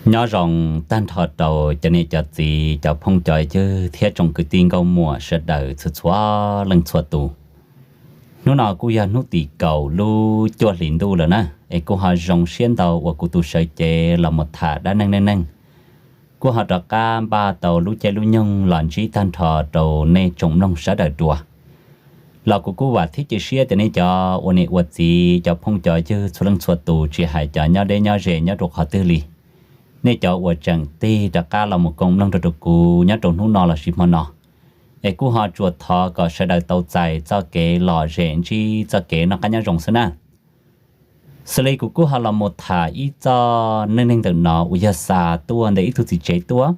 Nyob zoo tag nrho rau cov niam cov txiv, cov phooj cov ywg thiab tsoom kwv tij nkauj muam sawv daws txhua txhua leej txhua tus. Hnub no kuj yog hnub tim kaum lub cuaj hlis ntuj lawm na, es kuj ho zoo siab ntau uas kuv tus sawv cev los mus tham dab neeg neej neeg kuj ho rov qab npaj tau lub caij lub nyoog los ntsib tag nrho rau nej tsoom mloog sawv daws dua. Los kuv kuj vam thiab cia siab tias nej cov ua niam ua txiv, cov phooj cov ywg txhua leej txhua tus, tsis hais cov nyob deb nyob ze nyob rau qhov twg li, nej cov uas tseem tig rov qab los mus koom mloog rau rau kuv nyob rau hnub no los sis hmo no, es kuj ho tsuas thov kom sawv daws tau txais txoj kev lom zem ntsib txoj kev noj qab nyob zoo xwb na. Xws li kuv kuj ho los mus tham ib txoj neej neeg ntawm no uas yog xa tuaj ntawm ib tug txiv tsev tuaj.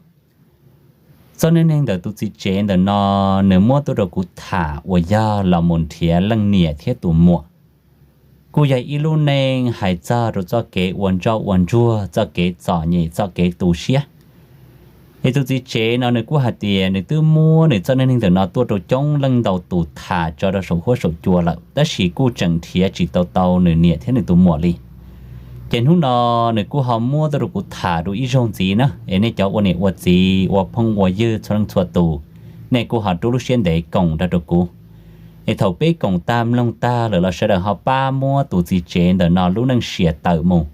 Txoj neej neeg ntawm tus txiv tsev ntawm no, nws muab tuaj rau kuv tham uas yog los mus nrhiav leej niam thiab tus muam. Kuj yog ib lub neej hais txog rau txoj kev ua ntsoj ua ntsuag, txoj kev txom nyem, txoj kev tu siab. Es tus txiv tsev no nws kuj hais tias nws twb muab nws txoj neej neeg ntawm no tuaj rau coob leej ntau tus tham tso rau saum huab saum cua lawm, tab sis kuj tseem nrhiav tsis tau tau nws niam thiab nws tus muam li. Ces hnub no nws kuj ho muab tuaj rau kuv tham dua ib zaug ntxiv na, es nej cov ua niam ua txiv, ua phooj ua ywg txhua leej txhua tus, nej kuj ho rub lub siab ntev koom nrog rau kuv. Es thaum peb koom tag mloog tag lawm los sawv daws ho pab muab tus txiv tsev ntawm no lub neej sia tawm mus,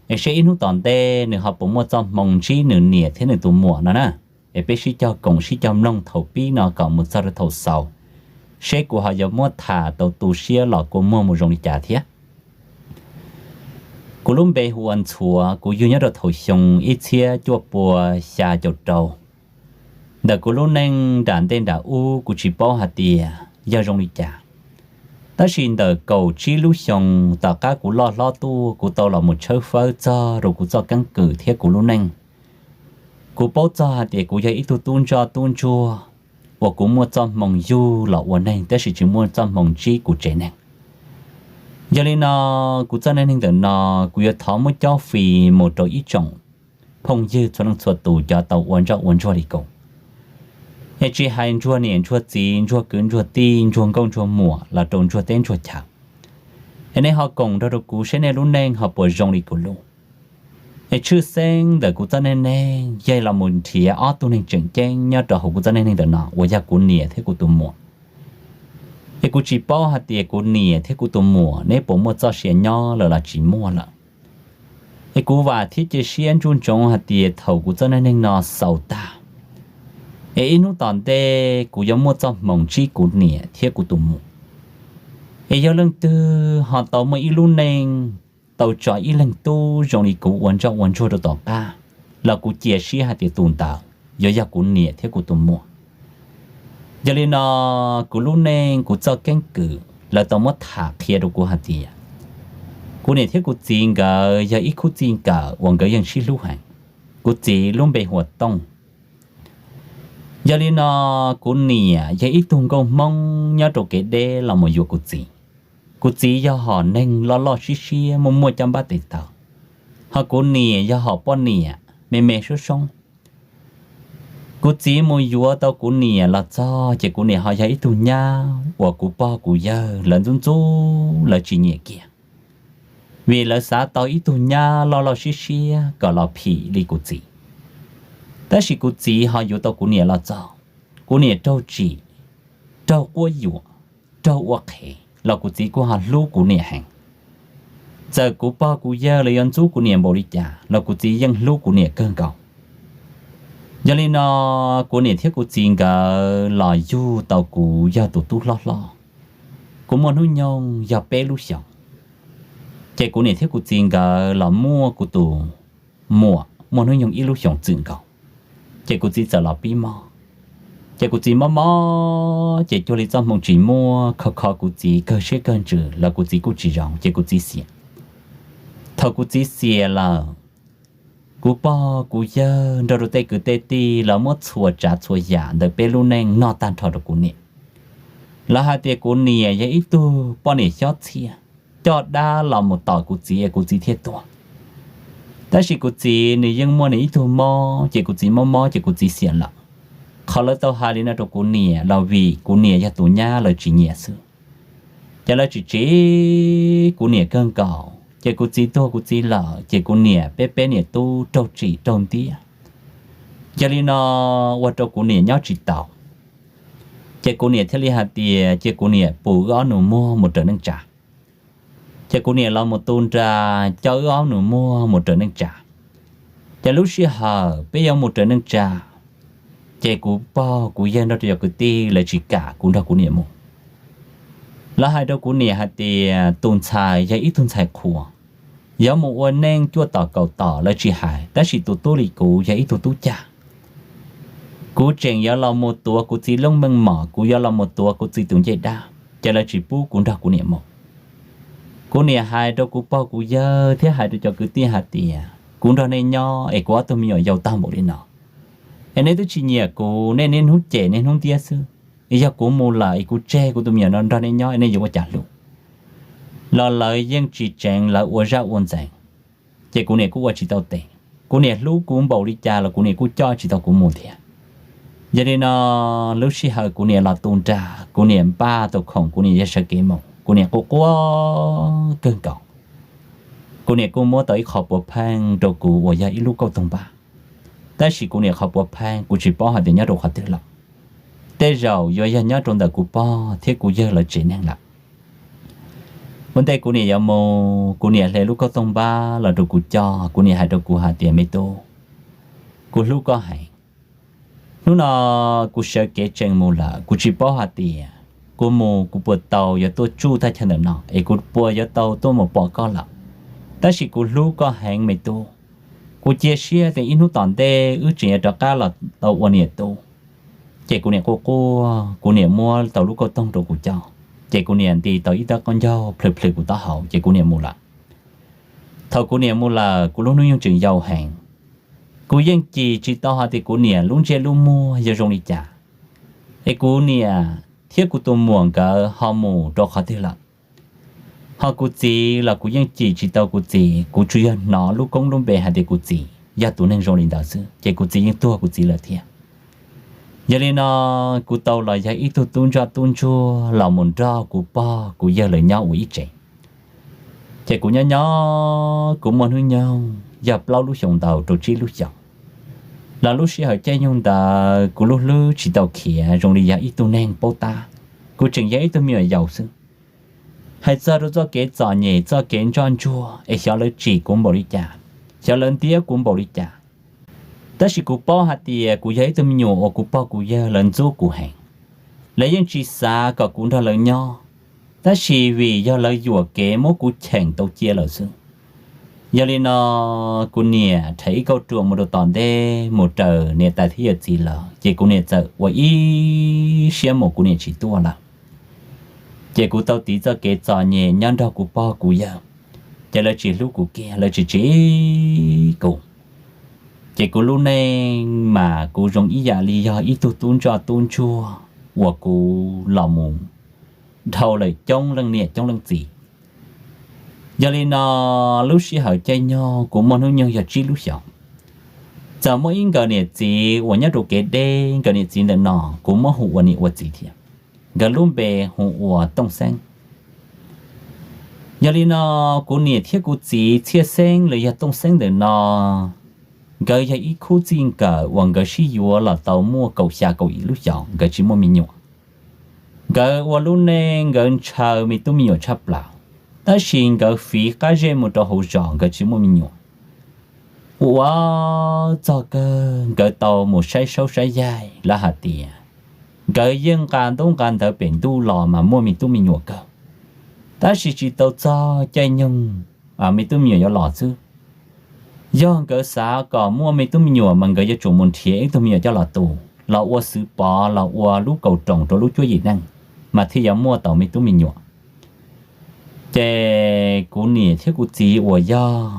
es seb ib hnub tom ntej nws ho puas muaj txoj hmoo ntsib nws niam thiab nws tus muam no na. Es peb sib cog koom sib cog mloog thaum pib no kom mus txog rau thaum xaus, seb kuv ho yuav muab tham tau tu siab los kua muag mus zoo li cas thiab. Kuv lub npe hu ua Ntxhuav, kuv yug nyob rau thaum xyoo ib txhiab cuaj pua xya caum rau. Ntawm kuv lub neej nram ntej nram ub kuv tsis paub hais tias yog zoo li cas, tab sis ntawm kaum tsib lub xyoo tom qab kuv loj hlob tuaj, kuv tau los mus tshawb fawb txog rau kuv txoj keeb kwm thiab kuv lub neej. Kuv paub txog hais tias kuv yog ib tug tub ntsoj tub ntsuag uas kuv muaj txoj hmoo yug los ua neeg tab sis tsis muaj txoj hmoo ntsib kuv tsev neeg. Yog li no, kuv txoj neej neeg ntawm no kuv yuav thov muab cob fis mus rau ib tsoom phooj ywg txhua leej txhua tus cov tau ua ntsoj ua ntsuag li kuv. Es tsis hais ntsuag niam ntsuag txiv, ntsuag kwv ntsuag tij, ntsuag nkauj ntsuag muam los rau ntsuag teb ntsuag chaw, es nej ho koom nrog rau kuv seb nej lub neej ho puas zoo li kuv lub. Es tshwj xeeb ntawm kuv txoj neej neeg yog los mus nrhiav ob tug neeg tseem ceeb nyob rau hauv kuv txoj neej neeg ntawm no uas yog kuv niam thiab kuv tus muam. Es kuv tsis paub hais tias kuv niam thiab kuv tus muam neb puas muaj txoj sia nyob lawm los tsis muaj lawm. Es kuv vam thiab cia siab ntsuj ntsoov hais tias thaum kuv txoj neej neeg no xaus tag, es ib hnub tom ntej kuv yuav muaj txoj hmoo ntsib kuv niam thiab kuv tus muam. Es yog leej twg ho tau muaj ib lub neej tau tso ib leeg tub zoo li kuv ua ntsoj ua ntsuag rau tom qab, los kuv cia siab hais tias tus ntawd yuav yog kuv niam thiab kuv tus muam. Yog li no, kuv lub neej kuv txoj keeb kwm lawv tau muab tham qhia rau kuv hais tias kuv niam thiab kuv txiv nkawd yog ib khub txij nkawm uas nkawd yeej sib hlub heev. Kuv txiv lub npe hu ua Tooj. Yog li no, kuv niam yog ib tug nkauj Hmoob nyob rau kev deb los mus yuav kuv txiv. Kuv txiv yog hom neeg loj loj siab siab muaj muaj caj npab tes taw, ho kuv niam yog hom poj niam me me soob soob. Kuv txiv mus yuav tau kuv niam los txog ces kuv niam ho yog ib tug nyab uas kuv pog kuv yawg lawv ntxub ntxub lawv tsis nyiam kiag, vim lawv xav tau ib tug nyab loj loj siab siab kom los phim li kuv txiv. Tab sis kuv txiv ho yuav tau kuv niam los txog, kuv niam raug tsim, raug quab yuam, raug ua qhev los kuv txiv kuj ho hlub kuv niam heev. Txawm kuv pog kuv yawg lawv yuav ntxub kuv niam npaum li cas los kuv txiv yeej hlub kuv niam kawg nkaus. Yog li no, kuv niam thiab kuv txiv nkawd los yug tau kuv yog tus tub hlob hlob. Kuv muaj hnub nyoog yog peb lub xyoos, ces kuv niam thiab kuv txiv nkawd los muaj kuv tus muam muaj hnub nyoog ib lub xyoos txwm nkaus, ces kuv txiv txawm los pib mob. Ces kuv txiv mob mob ces cuag li txoj hmoo tsis muaj, kho kho kuv txiv kawg siab kawg ntsws los kuv txiv kuj tsis zoo ces kuv txiv xiam. Thaum kuv txiv xiam lawm, kuv pog kuv yawg nrog rau tej kwv tej tij lawv muab txhua tsav txhua yam ntawm peb lub neej noj tag nrho rau kuv niam. Lawv hais tias kuv niam yog ib tug poj niam xyob txhiaj, coj dab los mus tom kuv txiv es kuv txiv thiaj tuag. Tab sis kuv txiv nws yeej muaj nws ib tug mob ces kuv txiv mob mob ces kuv txiv xiam lawm. Qhov lawv tau hais li no rau kuv niam los vim kuv niam yog tus nyab lawv tsis nyiam xwb. Ces lawv tsis tsim kuv niam kawg nkaus, Ces kuv txiv tuag kuv txiv lawm ces kuv niam peb peb niam tub raug tsim raug ntiab. Yog li no ua rau kuv niam nyob tsis tau. Ces kuv niam thiaj li hais tias cia kuv niam pus wb ob nus muag mus raws neej tsa. Ces kuv niam los mus tu nra coj wb ob nus muag mus raws neej tsa. Ces lub sij hawm peb yuav mus raws neej tsa, ces kuv pog kuv yawg nrog rau cov kwv tij lawv tsis kam kuv nrog kuv niam mus. Lawv hais rau kuv niam hais tias tus ntxhais yog ib tug ntxhais qhua, yuav mus ua neej cuaj tom kaum tom lawv tsis hais, tab sis tus tub li kuv yog ib tug tub cag. Kuv tseem yuav los mus tuav kuv txiv lub meej mom, kuv yuav los mus tuav kuv txiv tus ncej dab, ces lawv tsis pub kuv nrog kuv niam mus. Kuv niam hais rau kuv pog kuv yawg thiab hais rau cov kwv tij hais tias kuv nrog nej nyob es kuv ob tug me nyuam yaus tag npaum li no, es nej twb tsis nyiam kuv, nej niaj hnub cem niaj hnub ntiab xwb. Yog kuv mus lawm es kuv tseg kuv tus me nyuam no nrog nej nyob es nej yuav ua cas hlub? Los lawv yeej tsis tseev, lawv ua zaj ua ntxeev. Ces kuv niam kuj ua tsis tau tes. Kuv niam hlub kuv npaum li cas los kuv niam kuj coj tsis tau kuv mus thiab. Yog li no lub sij hawm kuv niam los tu nra, kuv niam npaj tau khoom kuv niam yog sawv kev mus, kuv niam quaj quaj kawg nkaus. Kuv niam kuj muab tau ib qho puav pheej rau kuv uas yog ib lub kauj toog npab, tab sis kuv niam qhov puav pheej kuv tsis paub hais tias nyob rau qhov twg lawm. Tej zaum yuav yog nyob rau ntawm kuv pog thiab kuv yawg lawv tsev neeg lawm. Ua ntej kuv niam yuav mus, kuv niam hle lub kauj toog npab los rau kuv coj, kuv niam hais rau kuv hais tias me tub, kuv hlub koj heev. Hnub no kuv sawv kev tsees mus lawm, kuv tsis paub hais tias kuv mus kuv puas tau yuav tuaj tsuj thaj chaw ntawm no es kuv puas yuav tau tuaj mus pom koj lawm. Tab sis kuv hlub koj heev me tub. Kuv cia siab tias ib hnub tom ntej wb tseem yuav rov qab los tau ua niam tub. Ces kuv niam quaj quaj, kuv niam muab tau lub kauj toog rau kuv coj, ces kuv niam nti tau ib tab qaub ncaug plhws plhws kuv taub hau ces kuv niam mus lawm. Thaum kuv niam mus lawm kuv lub hnub nyoog tseem yau heev. Kuv yeej cim tsis tau hais tias kuv niam lub ntsej lub muag yog zoo li cas, es kuv niam thiab kuv tus muam nkawd ho mus rau qhov twg lawm. Ho kuv txiv los kuv yeej cim tsis tau kuv txiv, kuv tsuas yog hnov lub koob lub npe hais tias kuv txiv yog tus neeg zoo li ntawd xwb, ces kuv txiv yeej tuag kuv txiv lawm thiab. Yog li no kuv tau los yog ib tug tub ntsoj tub ntsuag los mus nrog kuv pog kuv yawg lawv nyob ua ib tsev. Ces kuv nyob nyob kuv muaj hnub nyoog yog plaub lub xyoos ntau rau tsib lub xyoos. Los lub sij hawm caij nyoog ntawd kuv lub hlwb tsis tau khiav zoo li yog ib tug neeg paub tab, kuv tseem yog ib tug me nyuam yaus xwb. Hais txog rau txoj kev txom nyem txoj kev ntsoj ntsuag es xyov lawv tsim kuv npaum li cas, xyov lawv ntiab kuv npaum li cas, tab sis kuv paub hais tias kuv yog ib tug me nyuam uas kuv pog kuv yawg lawv ntxub kuv heev. Lawv yeej tsis xav kom kuv nrog lawv nyob, tab sis vim yog lawv yuam kev muab kuv cheem tau cia lawm xwb. Yog li no kuv niam rhais ib kauj ruam mus rau tom ntej mus raws niam tais thiab yawm txiv lawm, ces kuv niam txawm ua ib siab mus kuv niam tsis tuaj lawm. Ces kuv tau tiv txoj kev txom nyem nyob nrog kuv pog kuv yawg, ces lawv tsis hlub kuv kiag, lawv tsis tsim kuv. Ces kuv lub neej mas kuv zoo ib yam li yog ib tug tub ntsoj tub ntsuag uas kuv los mus dhau lawm coob leej niam coob leej txiv. Yog li no lub sij hawm caij nyoog kuv muaj hnub nyoog yog tsib lub xyoos. Txawm muaj ib nkawm niam txiv uas nyob rau kev deb, nkawm niam txiv ntawm no kuv muab hu ua niam ua txiv thiab. Nkawd lub npe hu ua Tooj Xeeb. Yog li no kuv niam thiab kuv txiv Txhiaj Xeeb los yog Tooj Xeeb ntawm no, nkawd yog ib khub txij nkawm uas nkawd sib yuav los tau muaj kaum xya kaum ib lub xyoos, nkawd tsis muaj me nyuam. Nkawd ua lub neej nkawd ntshaw me tub me nyuam tshaj plaws, tab sis nkawd fiv qab zej mus rau hauv zos nkawd tsis muaj me nyuam. Ua ua txog kawg nkawd tau mus saib saub saib yaig, lawv hais tias nkawd yeej nqa ntaub nqa ntawv pem ntuj los mas muaj me tub me nyuam kawg, tab sis tsis tau txog caij nyoog me tub me nyuam yuav los xwb. Yog nkawd xav kom muaj me tub me nyuam mas nkawd yuav tsum mus nrhiav ib tug me nyuam coj los tu, los ua xwv pov los ua lub kaus roos rau lub cuab yim neej, mas thiaj yuav muaj tau me tub me nyuam. Ces kuv niam thiab kuv txiv uas yog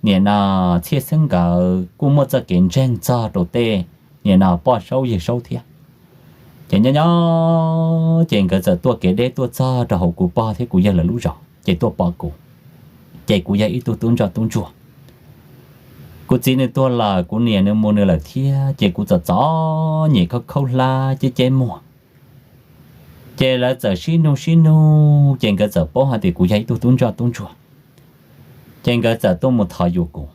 niam no Txhiaj Xeeb nkawd kuj muaj txoj kev ntseeg txog rau tej niam no poj saub yawg saub thiab. Ces nyob nyob ces nkawd txawm tuaj kev deb tuaj txog rau hauv kuv pog thiab kuv yawg lawv lub zos ces tuaj pom kuv, ces kuv yog ib tug tub ntsoj tub ntsuag. Kuv txiv nws tuag lawm, kuv niam nws mus nws lawm thiab, ces kuv txom txom nyem khaub khaub hlab ceb ceb muag. Ces lawv txawm sib nug sib nug ces nkawd txawm paub hais tias kuv yog ib tug tub ntsoj tub ntsuag. Ces nkawd txawm tuaj mus thov yuav kuv.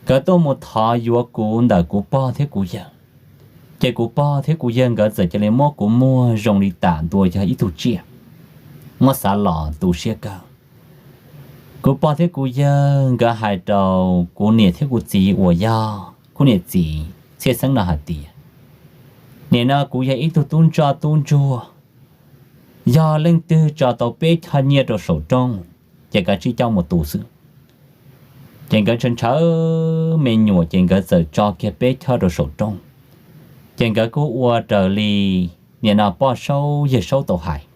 Nkawd tuaj mus thov yuav kuv ntawm kuv pog thiab kuv yawg. Ces kuv pog thiab kuv yawg nkawd txawm cia li muab kuv muag zoo li tam ntua yog ib tug tsiaj, muab xav los tu siab kawg. Kuv pog thiab kuv yawg nkawd hais rau kuv niam thiab kuv txiv uas yog kuv niam txiv txhiaj xeeb no hais tias, nim no kuv yog ib tug tub ntsoj tub ntsuag, yog leej twg tso tau peb choj nyiaj rau saum rooj, ces kav tsij coj mus tu xwb. Ces nkawd ntshaw ntshaw me nyuam ces nkawd txawm tso kiag peb choj rau saum rooj. Ces nkawd kuj ua raws li nim no poj saub yawg saub tau hais.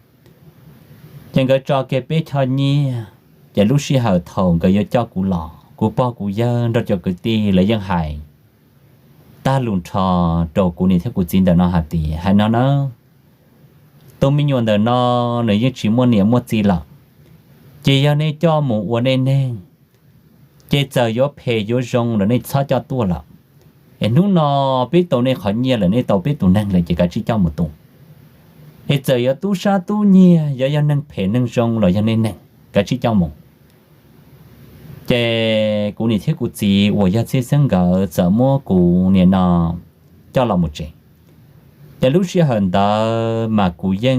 Ces nkawd tso kiag peb choj nyiaj, ces lub sij hawm thaum nkawd yuav coj kuv los, kuv pog kuv yawg nrog cov kwv tij lawv yeej hais tag lus nrho rau kuv niam thiab kuv txiv ntawm no hais tias, hais no na, tus me nyuam ntawm no nws yeej tsis muaj niam muaj txiv lawm, ces yog nej coj mus ua nej neeg, ces txawm yuav phem yuav zoo los nej txhob coj tuaj lawm. Es hnub no peb tau nej qhov nyiaj lawm, nej tau peb tus neeg lawm ces kav tsij coj mus tu. Es txawm yuav tub sab tub nyiag, yuav yog neeg phem neeg zoo los yog nej neeg, kav tsij coj mus. Ces kuv niam thiab kuv txiv uas yog txhiaj xeeb nkawd txawm muab kuv nim no coj los mus tsev. Ces lub sij hawm ntawd mas kuv yeej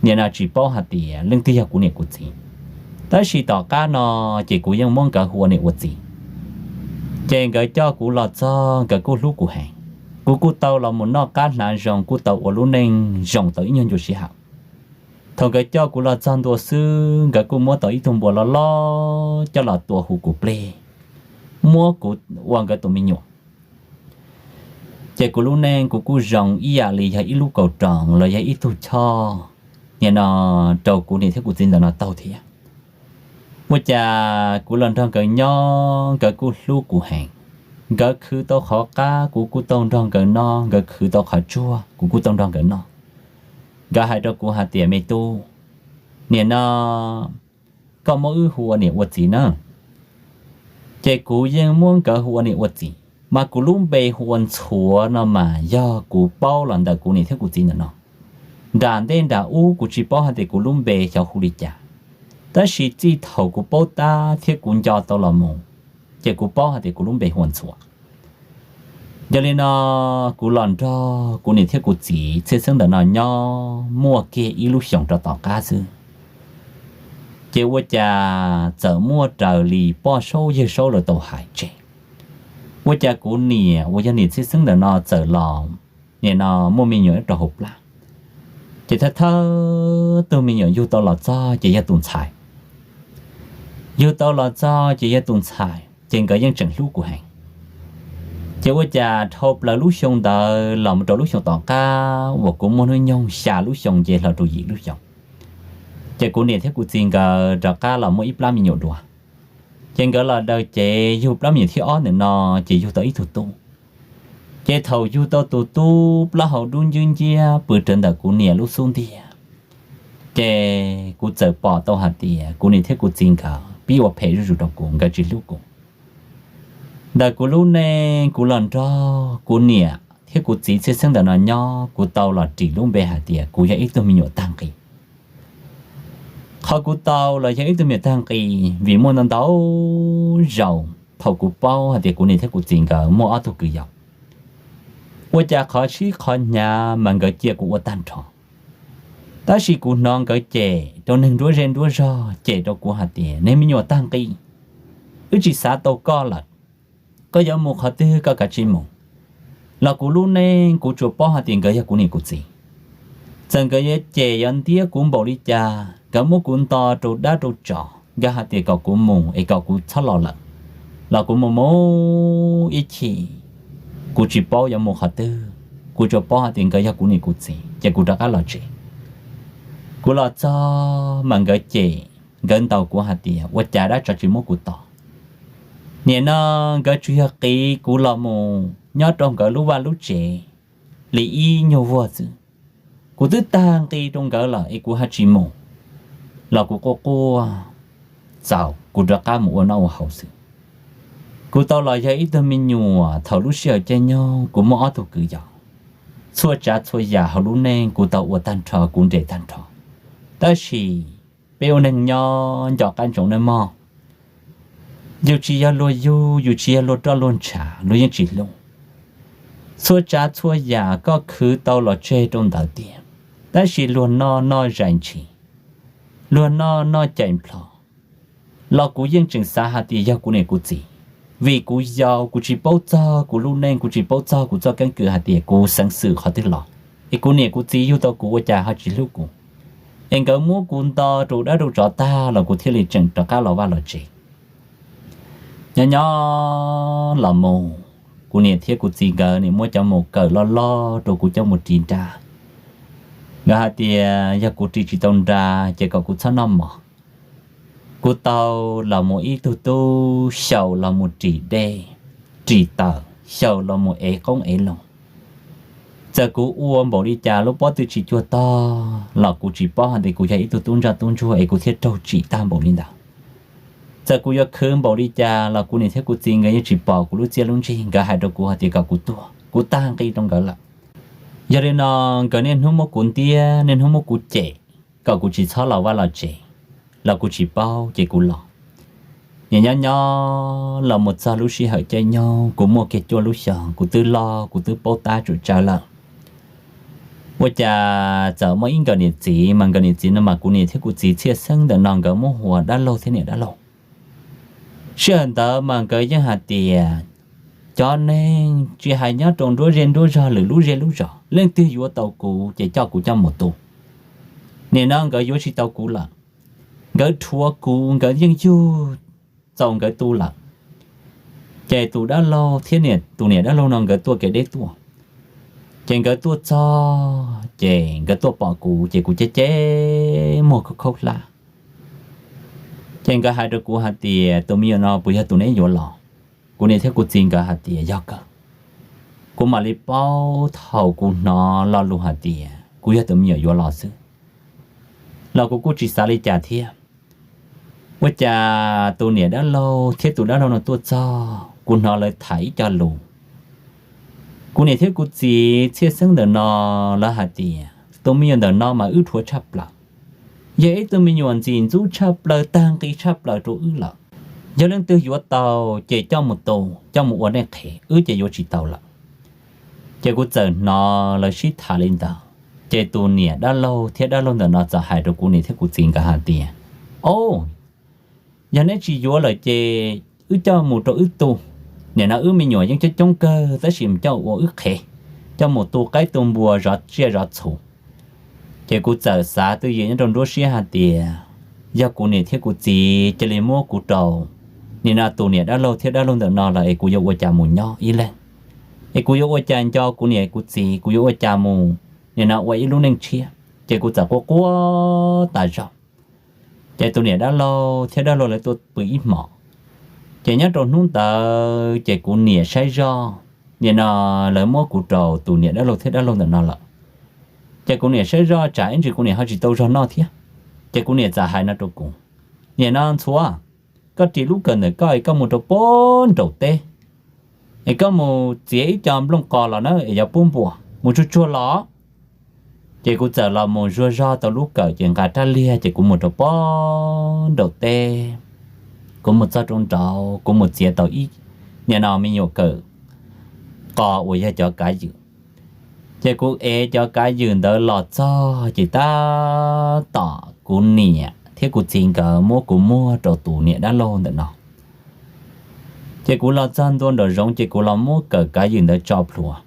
nim no tsis paub hais tias leej twg yog kuv niam kuv txiv. Tab sis tom qab no ces kuv yeej muab nkawd hu ua niam ua txiv. Ces nkawd coj kuv los txog nkawd kuj hlub kuv heev. Kuv kuj tau los mus noj qab hnav zoo, kuj tau ua lub neej zoo tau ib nyuag ncua sij hawm. Thaum nkawd coj kuv los txog ntua xwb nkawd kuj muab tau ib tug npua loj loj coj los tua hu kuv plig, muab kuv ua nkawd tus me nyuam. Ces kuv lub neej kuv kuj zoo ib yam li yog ib lub kaus roos los yog ib tug choj nim no rau kuv niam thiab kuv txiv ntawm no taug thiab. Ua cas kuv los nrog nkawd nyob nkawd kuj hlub kuv heev. Nkawd khwv tau qhov qab kuv kuj tau nrog nkawd noj, nkawd khwv tau qhov tsuag kuv kuj tau nrog nkawd noj. Nkawd hais rau kuv hais tias, me tub, nim no koj muab wb hu ua niam ua txiv na. Ces kuv yeej muab nkawd hu ua niam ua txiv, mas kuv lub npe hu ua Ntxhuav no mas yog kuv paub los ntawm kuv niam thiab kuv txiv ntawm no. Nram ntej nram ub kuv tsis paub hais tias kuv lub npe xyov hu li cas, tab sis txij thaum kuv paub tab thiab kuv nco tau los mus, ces kuv paub hais tias kuv lub npe hu ua Ntxhuav. Yog li no, kuv los nrog kuv niam thiab kuv txiv txhiaj xeeb ntawm no nyob muaj kiag ib lub xyoos rau tom qab xwb, ces ua cas txawm muaj raws li poj saub yawg saub lawv tau hais tseg. Ua cas kuv niam uas yog niam txhiaj xeeb ntawm no txawm los nim no muaj me nyuam rau hauv plab. Ces thawj thawj tug me nyuam yug tau los txog ces yog tus ntxhais. Yug tau los txog ces yog tus ntxhais, ces nkawd yeej tseem hlub kuv heev. Ces ua cas dhau plaws lub xyoo ntawd los mus rau lub xyoo tom qab uas kuv muaj hnub nyoog xya lub xyoo nce hlo rau yim lub xyoo, ces kuv niam thiab kuv txiv nkawd rov qab los muaj ib plab me nyuam dua. Ces nkawd los daws cev yug plab me nyuam thib ob ntawm no, ces yug tau ib tug tub. Ces thaum yug tau tus tub plaub hau dub nciab nciab pw rawv ntawm kuv niam lub xub ntiag, ces kuv txawm pom tau hais tias kuv niam thiab kuv txiv nkawd pib ua phem zuj zus rau kuv, nkawd tsis hlub kuv. Ntawm kuv lub neej kuv los nrog kuv niam thiab kuv txiv txhiaj xeeb ntawm no nyob, kuv tau los ris lub npe hais tias kuv yog ib tug me nyuam tag nqi. Qhov kuv tau los yog ib tug me nyuam tag nqi, vim muaj ntau ntau zaus thaum kuv paub hais tias kuv niam thiab kuv txiv nkawd muaj ob tug kwv yau, ua cas qhov sib qhov hnyav mas nkawd cia kuv ua tag nrho. Tab sis kuv hnov nkawd cem rau neeg nruab zej nruab zog, cem rau kuv hais tias, niag me nyuam tag nqi, wb tsis xav tau koj lawm, koj yuav mus qhov twg koj kav tsij mus. Los kuv lub neej kuv tsuas paub hais tias nkawd yog kuv niam kuv txiv. Txawm nkawd yuav cem yuav ntiab kuv npaum li cas, nkawd muab kuv nto rau dab rau tsov, nkawd hais tias kom kuv mus es kom kuv txhob los lawm, los kuv mus mus ib chim, kuv tsis paub yuav mus qhov twg, kuv tsuas paub hais tias nkawd yog kuv niam kuv txiv, ces kuv rov qab los tsev. Kuv los txog mas nkawd cem, nkawd ntaus kuv hais tias ua cas dab tsov tsis muab kuv tom. Nim no nkawd tsuas yog qiv kuv los mus nyob rau nkawd lub vaj lub tsev li ib nyuag vuag xwb. Kuv twb tag nqi rau nkawd lawm es kuv ho tsis mus, los kuv quaj quaj txaus kuv rov qab mus ua noj ua haus xwb. Kuv tau los yog ib tug me nyuam thaum lub sij hawm caij nyoog kuv muaj ob tug kwv yau, txhua tsav txhua yam hauv lub neej kuv tau ua tag nrho, kuv nres tag nrho. Tab sis peb ua neeg nyob nco qab ntsoov nawb mog, Yus tsis yog luag yug, yus tsis yog luag roj luag ntshav, luag yeej tsis hlub. Txhua tsav txhua yam koj khwv tau los tseg rau ntawd tiag, tab sis luag noj noj zais ntshis, luag noj noj cais nplho, los kuv yeej tseem xav hais tias yog kuv niam kuv txiv. Vim kuv yau, kuv tsis paub txog kuv lub neej, kuv tsis paub txog kuv txoj keeb kwm hais tias kuv xeev xwm qhov twg los, es kuv niam kuv txiv yug tau kuv ua cas ho tsis hlub kuv, es nkawd muab kuv nto rau dab rau tsov tag los kuv thiaj li tseem rov qab los vaj los tsev. Nyob nyob los mus, kuv niam thiab kuv txiv nkawd nim muab cov mus kawm loj loj rau kuv coj mus ris nra. Nkawd hais tias yog kuv ris tsis tau nra ces kom kuv txhob noj mov. Kuv tau los mus ib tug tub xyaum los mus ris dej, ris taws, xyaum los mus ev qoob ev loo. Txawm kuv ua npaum li cas lub pob tw tsis cuag tog los kuv tsis paub hais tias kuv yog ib tug tub ntsaj tub ntsuag es kuv thiaj raug tsim tag npaum li ntawd. Txawm kuv yuav khwv npaum li cas los kuv niam thiab kuv txiv nkawd yeej tsis pom kuv lub txiaj lub ntsig, nkawd hais rau kuv hais tias kom kuv tuag, kuv tag nqi rau nkawd lawm. Yog li no, nkawd niaj hnub muab kuv ntiab, niaj hnub muab kuv cem, kom kuv tsis txhob los vaj los tsev, los kuv tsis paub ces kuv los. Nim nyob nyob los mus txog lub sij hawm caij nyoog kuv muaj kiag cuaj lub xyoos, kuv twb loj, kuv twb paub tab tsuam tsawv lawm. Ua cas txawm muaj ib nkawm niam txiv, mas nkawm niam txiv no mas kuv niam thiab kuv txiv txhiaj xeeb ntawm no nkawd muab hu ua dab laug thiab niam dab laug. Sij hawm ntawd mas nkawd yeej hais tias cov neeg tsis hais nyob rau nruab zej nruab zog, lwm lub zej lub zos, leej twg yuav tau kuv ces coj kuv coj mus tu. Nim no nkawd yuav tsis tau kuv lawm, nkawd rhuav kuv, nkawd yeej yug txaus nkawd tu lawm. Ces tus dab laug thiab tus niam dab laug no nkawd tuaj kev deb tuaj. Ces nkawd tuaj txog ces nkawd tuaj pom kuv ces kuv ceb ceb muag khaub khaub hlab. Ces nkawd hais rau kuv hais tias tus me nyuam no puas yog tus neb yuav los? Kuv niam thiab kuv txiv nkawd hais tias yog kawg. Kuv mam li paub thaum kuv hnov lo lus hais tias kuv yog tus me nyuam yuav los xwb, los kuv kuj tsis xav li cas thiab. Ua cas tus niam dab laug thiab tus dab laug no tuaj txog, kuv hnov lawv tham ib co lus. Kuv niam thiab kuv txiv txhiaj xeeb ntawm no, lawv hais tias tus me nyuam ntawm no mas wb rhuav tshaj plaws, yog ib tug me nyuam ntxim ntxub tshaj plaws, tag nqi tshaj plaws rau wb lawm. Yog leej twg yuav tau ces coj mus tu, coj mus ua neej qhev, wb ces yuav tsis tau lawm. Ces kuv txawm hnov lawv sib tham li ntawd, ces tus niam dab laug thiab dab laug ntawm no txawm hais rau kuv niam thiab kuv txiv nkawd hais tias, o, yog neb tsis yuav lawm ces wb coj mus rau wb tu. Nim no wb me nyuam yeej coob coob kawg tab sis mus coj ua wb qhev, coj mus tu qaib tu npua zov tsiaj zov txhu. Ces kuv txawm xav twj ywm nyob rau nruab siab hais tias yog kuv niam thiab kuv txiv cia li muab kuv rau nim no tus niam dab laug thiab dab laug ntawm no lawm es kuv yuav ua cas mus nyob ib leeg, es kuv yuav ua cas nco kuv niam kuv txiv, kuv yuav ua cas mus nim no ua ib lub neej tshiab. Ces kuv txawm quaj quaj tas zog. Ces tus niam dab laug thiab dab laug lawv tuaj pw ib hmos. Ces nyob rau hnub ntawd ces kuv niam saib zoj, nim no lawv muab kuv rau tus niam dab laug thiab dab laug ntawm no lawm. Ces kuv niam saib zoj tsam ib ntsis kuv niam ho tsis tau zog noj thiab. Ces kuv niam txawm hais no rau kuv, nim no Ntxhuav, koj ris lub kawm ntawm koj es koj mus rau pem nraum teb, es koj mus txiav ib co nplooj qos los na es yuav pub npua, mus tsuag tsuag los. Ces kuv txawm los mus zuag zog tau lub kawm ces nqa rab liag ces kuv mus rau pem nraum teb. Kuv mus txog rau nraud kuv mus txiav tau ib, nim no me nyuam kawm qos uas yog cov kav ywm. Ces kuv ev cov kav ywm ntawd los txog ces tab tom kuv niam thiab kuv txiv nkawd muab kuv muag rau tus niam dab laug ntawm no. Ces kuv los txog ntua nraum zoov ces kuv los muab kawm kav ywm ntawd tso plhuav.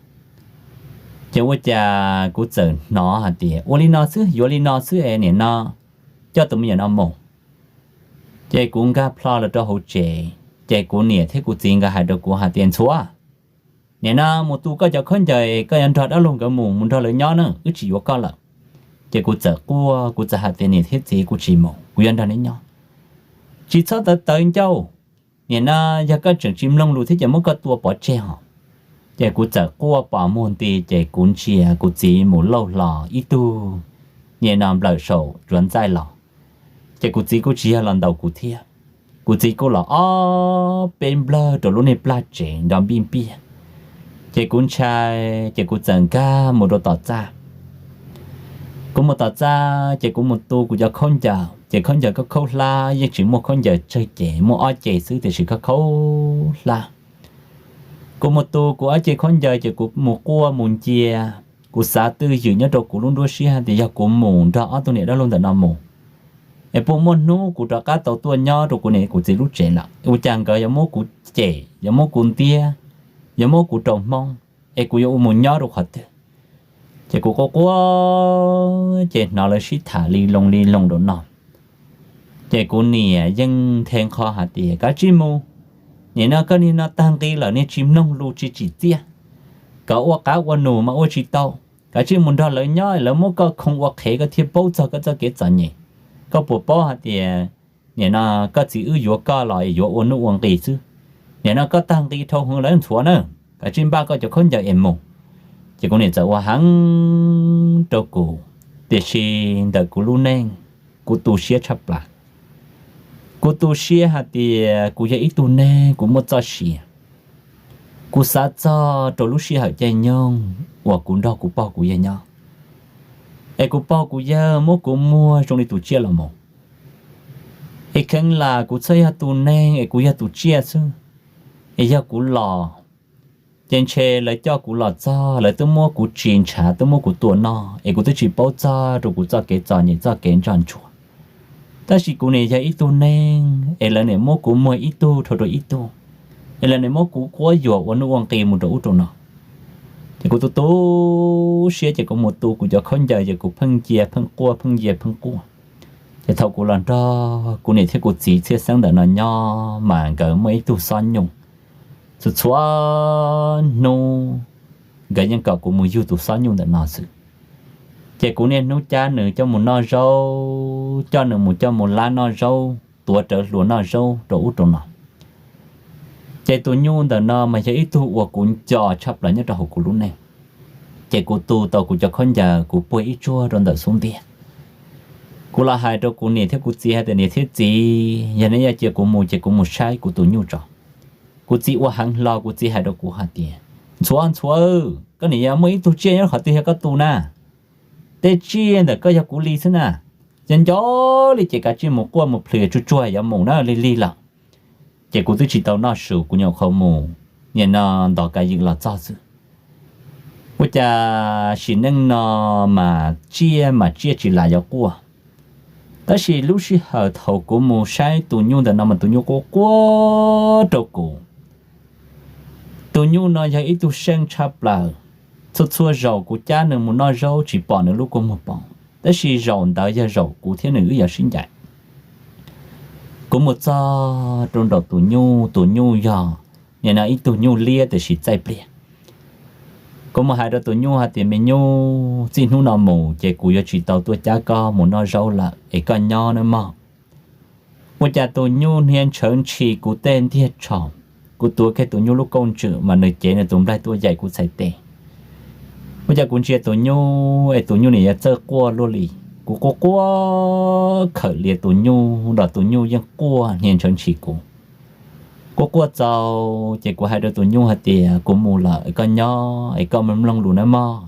Ces ua cas kuv txawm hnov hais tias ua li no xwb, yuav li no xwb es nim no coj tus me nyuam no mus. Ces kuv nkag plho los rau hauv tsev, ces kuv niam thiab kuv txiv nkawd hais rau kuv hais tias, Ntxhuav, nim no mus tu koj cov khaub ncaws, koj yuav nrog dab laug nkawd mus, mus nrog lawv nyob na, wb tsis yuav koj lawm. Ces kuv txawm quaj, kuv txawm hais tias, Niam thiab txiv, kuv tsis mus, kuv yuav nrog neb nyob. Tsis txhob tawv tawv ncauj, nim no yog koj tseem tsis mloog lus thiab ces muab koj tua pov tseg hos. Ces kuv txawm quaj pos muag nti ces kuv ntsia kuv txiv mus lauj hlo ib tug, nim no nplawm saum tsuav ntxaij los. Ces kuv txiv kuj tsis yog los ntaus kuv thiab, kuv txiv kuj los ob peb nplawg rau lub niag plaj tsev nrov npij npiaj. Ces kuv ntshai, ces kuv txawm nkag mus rau tom txaj. Kuv mus tom txaj ces kuv mus tu kuv cov khaub ncaws, ces khaub ncaws khaub khaub hlab, yeej tsis muaj khaub ncaws tsawg ces muaj ob ce xwb tiam sis khaub khaub hlab. Kuv mus tu kuv ob ce khaub ncaws ces kuv mus quaj mus ncia, kuv xav twj ywm nyob rau kuv lub nruab siab tias yog kuv mus nrog ob tug niam dab laug ntawm no mus es puas muaj hnub kuv rov qab tau tuaj nyob rau kuv niam kuv txiv lub tsev lawm, ua cas nkawd yuav muab kuv cem, yuav muab kuv ntiab, yuav muab kuv rau hmoob, es kuv yuav ua mus nyob rau qhov twg? Ces kuv quaj quaj ces hnov lawv sib tham li loo li loo rau no. Ces kuv niam yeej nthe nqho hais tias kav tsij mus, nim no koj niag no tag nqi lawm, niag tsis mloog lus tsis tsim txiaj, kom ua qav ua num mas ua tsis tau. Kav tsij mus nrog lawv nyob, lawv muab koj khoo ua qhev koj thiaj paub txog koj txoj kev txom nyem. Koj puas paub hais tias nim no koj txiv wb yuav koj los es yuav ua nuj ua nqis xwb, nim no koj tag nqi dhau heev lawv ntxhuav na. Kav tsij npaj koj cov khaub ncaws es mus. Ces kuv niam txawm ua heev rau kuv, tiam sis ntawm kuv lub neej, kuv tu siab tshaj plaws. Kuv tu siab hais tias kuv yog ib tug neeg kuv muaj txoj sia. Kuv xav txog rau lub sij hawm caij nyoog uas kuv nrog kuv pog kuv yawg nyob, es kuv pog kuv yawg muab kuv muag zoo li tus tsiaj los mus. Es kheev lam kuv txhob yog tus neeg es kuv yog tus tsiaj xwb, es yog kuv los ces ntshe lawv coj kuv los txog lawv twb muab kuv tsis ntshav twb muab kuv tua noj es kuv twb tsis paub txog rau kuv txoj kev txom nyem txoj kev ntsoj ntsuag. Tab sis kuv nim yog ib tug neeg es lawv nim muab kuv muag ib tug dhau rau ib tug, es lawv nim muab kuv quab yuam ua nuj ua nqis mus rau ub rau no. Ces kuv tu tu siab ces kuv mus tu kuv cov khaub ncaws ces kuv pheej ncia pheej quaj pheej ncia pheej quaj. Ces thaum kuv los nrog kuv niam thiab kuv txiv txhiaj xeeb ntawm no nyob mas nkawd muaj ib tug xob nyuj, txhua txhua hnub nkawd yeej kom kuv mus yug tus xob nyuj ntawm no xwb. Ces kuv niaj hnub cab nws coj mus noj zaub, coj nws mus coj mus lab noj zaub, tuav rawv hluas noj zaub rau ub rau no. Ces tus nyuj ntawm no mas yog ib tug uas kuv nco tshaj plaws nyob rau hauv kuv lub neej. Ces kuv tu tau kuv cov khaub ncaws kuv puag ib tsuag rau ntawm xub ntiag. Kuv los hais rau kuv niam thiab kuv txiv hais tias niam thiab txiv, yog nej yuav cia kuv mus ces kuv mus saib kuv tus nyuj tso. Kuv txiv ua heev hlo kuv txiv hais rau kuv hais tias ntxhuav ntxhuav, koj nim yog muaj ib tug tsiaj nyob qhov twg yog koj tu na. Tej tsiaj ntawm koj yog kuv li xwb na. Ces nco li ces kav tsij mus quaj mus plhws tsuag tsuag yuav mus na lig lig lawm. Ces kuv twb tsis tau noj su kuv nyuam qhuav mus nim no ntov kav ywm los txog xwb. Ua cas sim neej no mas tsiaj mas tsiaj tsis lam yuav quaj. Tab sis lub sij hawm thaum kuv mus saib tus nyuj ntawm no mas tus nyuj quaj quaj rau kuv. Tus nyuj no yog ib tug seej tshaj plaws. Txhua txhua zaus kuv cab nws mus noj zaub tsis pom nws lub kua muag pom, tab sis zaum ntawd yog zaum kuv thiab nws wb yuav sib ncaim. Kuv mus txog rau nraum tus nyuj, tus nyuj yog nim no ib tug nyuj liab tiam sis txaij pliag. Kuv mus hais rau tus nyuj hais tias me nyuj, txij hnub no mus ces kuv yuav tsis tau tuaj cab koj mus noj zaub lawm es koj nyob nawb mog. Ua cas tus nyuj hnia ntshawv ntshis kuv tej ntiag tsho. Kuv tuav kiag tus nyuj lub kauj ntswm mas nws cev nws tus nplaig tuaj yaim kuv txhais tes. Ua cas kuv ntsia tus nyuj es tus nyuj nim yuav txawj quaj luaj li. Kuv quaj quaj khawm lias tus nyuj los tus nyuj yeej quaj hnia ntshawv ntshis kuv. Quaj quaj txaus ces kuv hais rau tus nyuj hais tias kuv mus lawm es koj nyob es koj mloog lus nawb mog.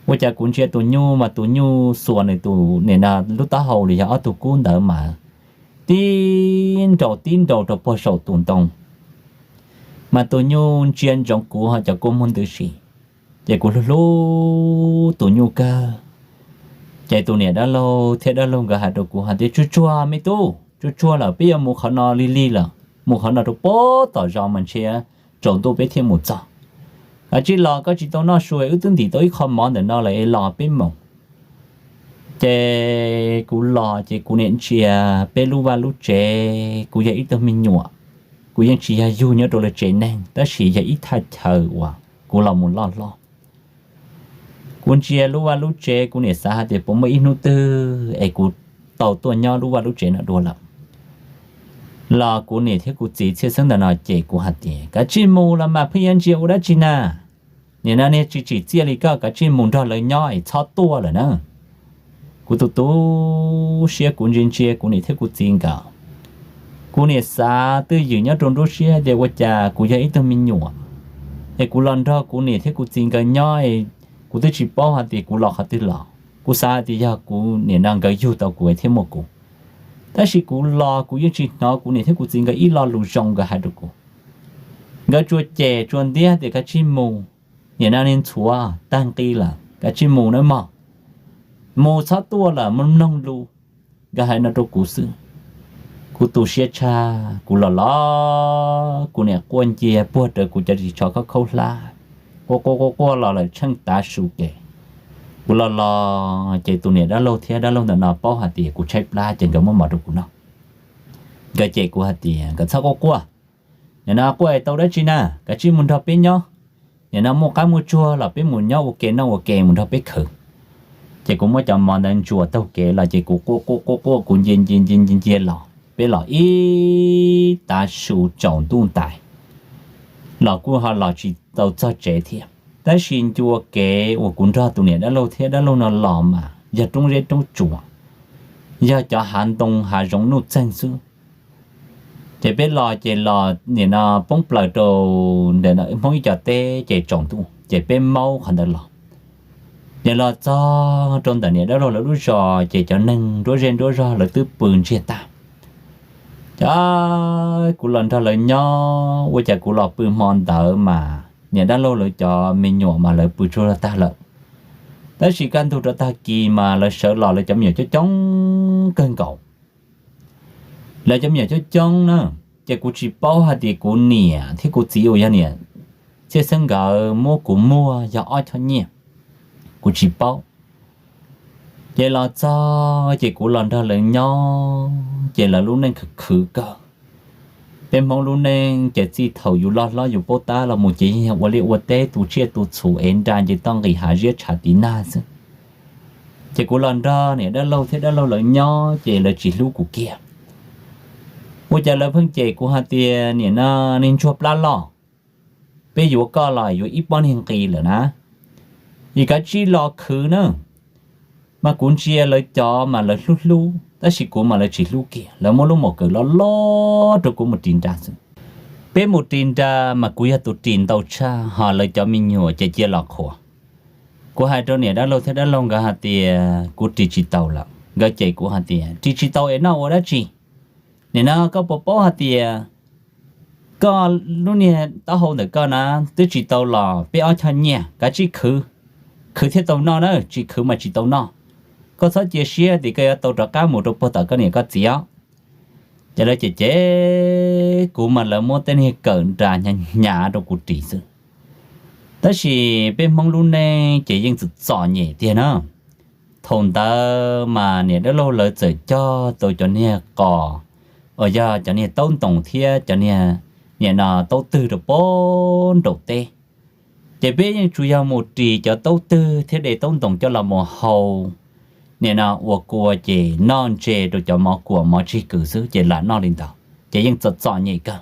Ua cas kuv ntsia tus nyuj mas tus nyuj xuas nws tus nim no lub taub hau los yog ob tug kub ntawd mas tib nraus tib nraus rau puag saum tus ntoo, mas tus nyuj ntsia ntsoov kuv ho cov kua muag ntws si. Ces kuv hlub hlub tus nyuj kawg. Ces tus niam dab laug thiab dab laug nkawd hais rau kuv hais tias tsuag tsuag me tub, tsuag tsuag lawm peb yuav mus qhov no lig lig lawm, mus qhov no rau puag tom zos mas ntshe tsaus ntuj peb thiaj mus txog. Kav tsij los, koj tsis tau noj su, wb twb ntim tau ib qho mov ntawm no lawm es los peb mus. Ces kuv los ces kuv niam ntsia peb lub vaj lub tsev, kuv yog ib tug me nyuam, kuv yeej tsis yog yug nyob rau lawv tsev neeg tab sis yog ib thaj chaw uas kuv los mus loj hlob. Kuv ntsia lub vaj lub tsev kuv niam xav hais tias puas muaj ib hnub twg es kuv tau tuaj nyob lub vaj lub tsev no dua lawm. Los kuv niam thiab kuv txiv txhiaj xeeb ntawm no ces kuv hais tias kav tsij mus los mas pheej yuav ntsia ua dab tsi na. Nim no niag tsis tsim txiaj li koj kav tsij mus nrog lawv nyob es txhob tuaj lawm na. Kuv tu tu siab kuv ntsia ntsia kuv niam thiab kuv txiv nkawd. Kuv niam xav twj ywm nyob rau nruab siab tias ua cas kuv yog ib tug me nyuam es kuv los nrog kuv niam thiab kuv txiv nkawd nyob, kuv twb tsis paub hais tias kuv los qhov twg los. Kuv xav hais tias yog kuv nim no nkawd yug tau kuv thiaj muaj kuv. Tab sis kuv los kuv yeej tsis hnov kuv niam thiab kuv txiv nkawd ib lo lus zoo nkawd hais rau kuv. Nkawd tsuas cem tsuas ntiab tias kav tsij mus, nim no niag ntxhuav tag nqi lawm kav tsij mus nawb mog, mus txhob tuaj lawm, mus mloog lus, nkawd hais no rau kuv xwb. Kuv tu siab tshaj, kuv los los kuv niam quaj ncia puag rawv kuv cov ris tsho khaub khaub hlab, quaj quaj quaj quaj los lawm tsheej tav su kev. Kuv los los ces tus niam dab laug thiab dab laug ntawm no paub hais tias kuv tshaib plab ces nkawd muab mov rau kuv noj. Nkawd cem kuv hais tias nkawd txhob quaj quaj, nim no quaj tau dab tsi na, kav tsij mus nrog peb nyob, nim no muaj qab muaj tsuag los peb mus nyob ua ke noj ua ke mus nrog peb khwv. Ces kuv muab cov mov ntawd ntsuas taug kev los ces kuv quaj quaj quaj quaj kuv ncia ncia ncia ncia ncia los peb los ib tav su tsaus ntuj ntais los kuj ho los tsis tau txog tsev thiab. Tab sis ncua kev uas kuv nrog tus niam dab laug thiab dab laug no los mas yog roob zeb roob tsuas, yog cov hav ntoo hav zoov nuj txeeg xwb. Ces peb los ces los nim no poob plaws rau ntawm Hmoob ib co teb ces tsaus ntuj ces peb maub qhov ntawd los. Ces los txog rau ntawm niam dab laug lawv lub zos ces cov neeg nruab zej nruab zog lawv twb pw ntsiag tag. Ces kuv los nrog lawv nyob, ua cas kuv los pw hmo ntawd mas niam dab laug lawv cov me nyuam mas lawv pw tsaug zog tag lawm. Tab sis kaj ntug rau tag kis mas lawv sawv los lawv cov me nyuam coob coob kawg nkaus. Lawv cov me nyuam coob coob na, ces kuv tsis paub hais tias kuv niam thiab kuv txiv uas yog niam Txhiaj Xeeb nkawd muab kuv muag yog ob choj nyiaj, kuv tsis paub. Ces los txog ces kuv los nrog lawv nyob ces lawv lub neej khwv khwv kawg. Peb Hmoob lub neej ces txij thaum yus loj hlob yus paub tab los mus ces yeej yog ua liaj ua teb tu tsiaj tu txhu es nra nce toj nqis hav ziab tshav tiv nag xwb. Ces kuv los nrog niam dab laug thiab dab laug lawv nyob ces lawv tsis hlub kuv kiag. Ua cas lawv pheej cem kuv hais tias niam no neeg ntsuag plab loj, peb yuav koj los yuav ib pob niag nqi lawm na, es kav tsij los khwv na. Mas kuv ntsia lawv cov mas lawv hlub hlub tab sis kuv mas lawv tsis hlub kiag, lawv muab lub mom kawm loj loj rau kuv mus ris nra xwb. Peb mus ris nra mas kuv yog tus ris ntau tshaj ho lawv cov me nyuam ces cia los qhuas. Kuv hais rau niam dab laug thiab dab laug nkawd hais tias kuv ris tsis tau lawm, nkawd cem kuv hais tias ris tsis tau es noj ua dab tsi? Nim no koj puas paub hais tias koj lub niag taub hau ntawm koj na twb tsis tau los peb ob choj nyiaj, kav tsij khwv, khwv thiaj tau noj na, tsis khwv mas tsis tau noj. Koj txhob cia siab tias koj yuav tau rov qab mus rau puag tom koj niam koj txiv os. Ces lawv cem cem kuv mas lawv muab tej niag kawm nra hnyav hnyav rau kuv ris xwb. Tab sis peb Hmoob lub neej ces yeej txom txom nyem tiag na. Thaum ntawd mas niam dab laug lawv txawm cog tau cov niag qos uas yog cov niag taub ntoos thiab cov niag, nim no, taub twg rau pem nraum teb. Ces peb yeej tsuas yog mus ris cov taub twg thiab de taub ntoos coj los mus hau, nim no, ua kua ces noj ntse rau cov mov kuam mov tsig kws xwb ces lam noj li ntawd ces yeej txom txom nyem kawg.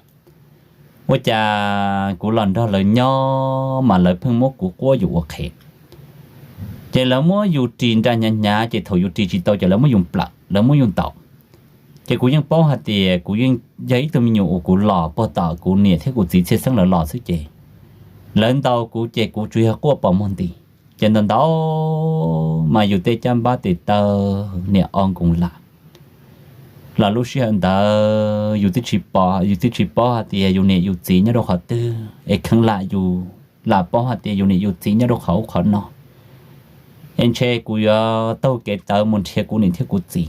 Ua cas kuv los nrog lawv nyob mas lawv pheej muab kuv quab yus ua qhev. Ces lawv muab yus ris nra hnyav hnyav ces thaum yus ris tsis tau ces lawv muab yus nplawm lawv muab yus ntaus. Ces kuv yeej paub hais tias kuv yeej yog ib tug me nyuam uas kuv los puag tom kuv niam thiab kuv txiv Txhiaj Xeeb lawv los xwb ces lawv ntaus kuv ces kuv tsuas yog quaj pos muag nti. Ces ntau ntau mas yus tej caj npab tes taw niam o nkoos lam los lub sij hawm ntawd yus twb tsis pom, yus twb tsis paub hais tias yus niam yus txiv nyob rau qhov twg es kheev lam yus lam paub hais tias yus niam yus txiv nyob rau qhov ub qhov no, es ntshe kuv yuav taug kev tawv mus nrhiav kuv niam thiab kuv txiv.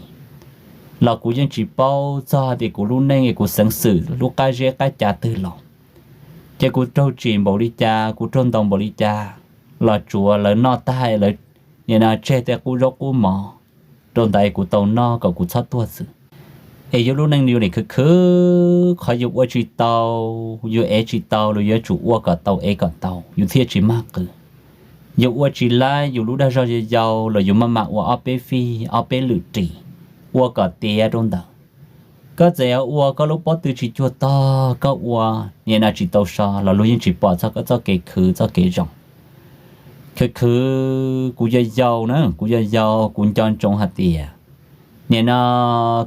Los kuv yeej tsis paub txog hais tias kuv lub neej es kuv xeev xwm lub qab zeb qab ca twg los. Ces kuv raug tsim npaum li cas kuv raug ntaus npaum li cas los tsuav lawv noj tag lawv, nim no, tseg tej qub zaub qub mov rau ntawd es kuv tau noj kom kuv txhob tuag xwb. Es yus lub neej yus nim khwv khwv qhov yus ua tsis tau, yus ev tsis tau los yuav tsum ua kom tau ev kom tau yus thiaj tsis mag qw. Yus ua tsis laib yus lub dag zog yau yau los yus maj mam ua ob peb fij ob peb lwm ris ua kom tiav rau ntawd. Koj txawm yuav ua koj lub pob tw tsis cuag tog, koj ua, nim no, tsis tau so los luag yeej tsis pom txog koj txoj kev khwv txoj kev zoo. Khwv khwv kuv yau yau na, kuv yau yau kuv nco ntsoov hais tias nim no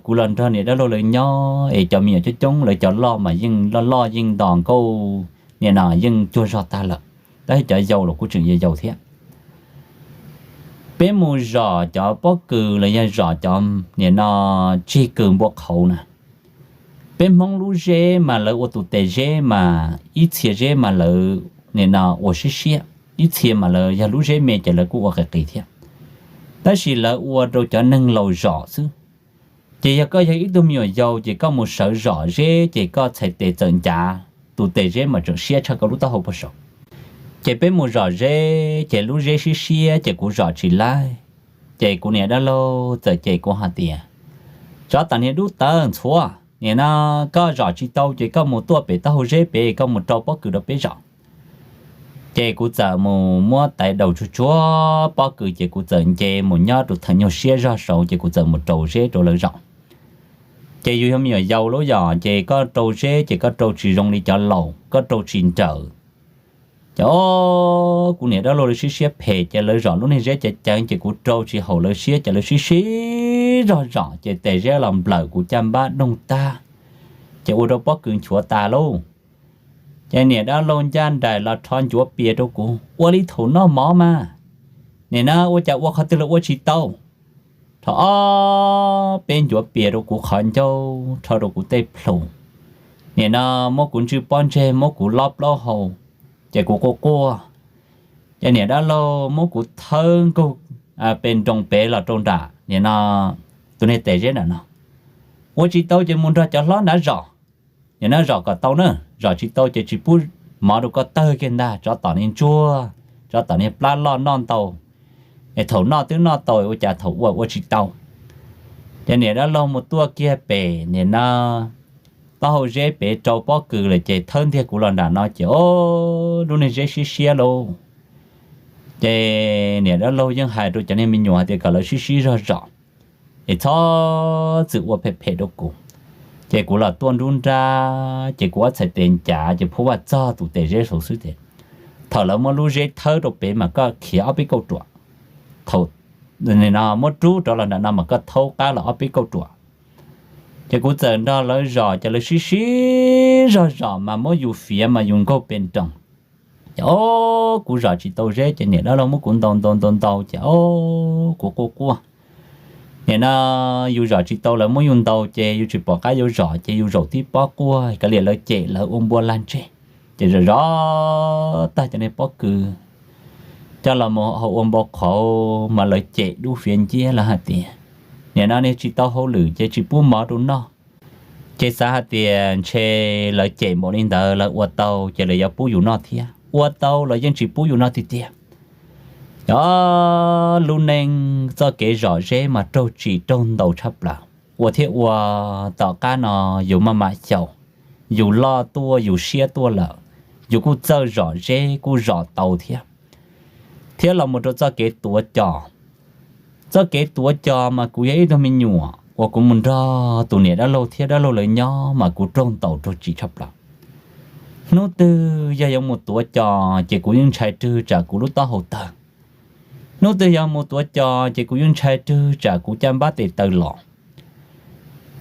kuv los nrog niam dab laug lawv nyob es cov me nyuam coob coob lawv cov loj mas yeej loj loj yeej ntos nkauj, nim no, yeej cuag zog tag lawm, tab sis cov yau los kuj tseem yau yau thiab. Peb mus zom cov pob kws los yog zom cov nim no tsig kws npua qhauv na, peb Hmoob lub zeb mas lawv ua tus tes zeb mas ib txhia zeb mas lawv nim no ua siab siab, ib txhia mas lawv yog lub zeb me ces lawv kuj ua qis qis thiab. Tab sis lawv ua rau cov neeg laus zom xwb. Ces yog koj yog ib tug me nyuam yaus ces koj mus sawv zom zeb ces koj txhais tes txawm ncav, tus tes zeb mas tseem siab tshaj koj lub taub hau pag saum. Ces peb mus zom zeb ces lub zeb siab siab ces kuv zom tsis laib. Ces kuv niam dab laug txawm cem kuv hais tias, Tsov tom niag dub tawv ntxhuav, nim no koj zom tsis tau ces koj mus tuaj pem taub hau zeb pem, koj mus rau pob kws rau peb zom. Ces kuv txawm mus muab tais daus tsuag tsuag pob kws ces kuv txawm nce mus nyob rau theem nyuag siab zog saud ces kuv txawm mus rau zeb rau lawv zom. Ces yus yog me nyuam yaus lub yom, ces koj rau zeb ces koj rau tsis zoo li cov laus, koj rau tsis nrawm. Ces kuv niam dab laug lawv siab siab phem ces lawv zom lub niag zeb ceev ceev ces kuv rau tsis haum lawv siab ces lawv sib sib zog zom ces tes zeb los nplawm kuv caj npab doog tag, ces ua rau pob kws nchuav tas lauj. Ces niam dab laug ncaj nraim los rho ncuav pias rau kuv ua li thaum noj mov mas, nim no ua cas ua qhov twg los ua tsis tau. Rho ob peb ncuav pias rau kuv qhov ncauj, rho rau kuv tej plhu, nim no muab kuv ntswj pob ntseg, muab kuv lob plaub hau, ces kuv quaj quaj. Ces niam dab laug muab kuv thawb nkaug pes nroos pem los rau nram nim no tus niag tes zeb nram no. Ua tsis tau ces mus nrog cov hlob nrad zom, nim no zom kom tau na, zom tsis tau ces tsis pub mov rau koj tawg kiag ntag, tsov tom niag ntsuag, tsov tom niag plab loj noj ntau, es thaum noj twb noj tau ua cas thaum ua ua tsis tau. Ces niam dab laug mus tuaj kiag pem nim no taub hau zeb pem rau pob kws lawm ces thawb ntiag kuv los nram no ces o, lub niag zeb siab siab lauj. Ces niam dab laug yeej hais rau cov niag me nyuam hais tias kom lawv sib sib zog zom, es txhob txwm ua phem phem rau kuv. Ces kuv los tuaj nruab nrab ces kuv ob txhais tes ncav ces phuab vaj txog tus tes zeb saud xwb ces, thaum lawv muab lub zeb thawb rau pem mas koj khiav ob peb kauj ruam, thaum no muab rub rov los nram no mas koj thaub qab los ob peb kauj ruam. Ces kuv txawm nrog lawv zom ces lawv sib sib zog zom mas muab yus fiav mas yus nkaug pes nroos. Ces o, kuv zom tsis tau zeb ces niam dab laug muab kuv ntaus ntaus ntaus ntaus ces o, kuv quaj quaj. Nim no yus zom tsis tau lawv muab yus ntaus ces yus tsis pom qab yuav zom ces yus zaum tib pob quaj, kav liam lawv cem lawv ua npua lag ntseg. Ces zom zom tag cov niag pob kws coj los mus hau ua npau qhauv mas lawv cem dub fiav nciab, lawv hais tias, nim no niag tsis tau hauj lwm ces tsis pub mov rau noj. Ces xav hais tias ntshe lawv cem npaum li ntawd lawv ua tau ces lawv yuav pub yus noj thiab, ua tau los yeej tsis pub yus noj tiag tiag. Cov lub neej txoj kev zom zeb mas raug tsim raug ntaus tshaj plaws, ua thiab ua tom qab no yus maj mam xyaum, yus loj tuaj yus siab tuaj lawm, yus kuj txawj zom zeb kuj zom tau thiab. Thiab los mus rau txoj kev tuav cos. Txoj kev tuav cos mas kuv yog ib tug me nyuam uas kuv mus nrog tus niam dab laug thiab dab laug lawv nyob mas kuv raug ntaus raug tsim tshaj plaws. Hnub twg yog yuav mus tuav cos ces kuv yeej ntshai rwg tsam kuv lub taub hau tawg. Hnub twg yog mus tuav cos ces kuv yeej ntshai rwg tsam kuv caj npab tes taw los.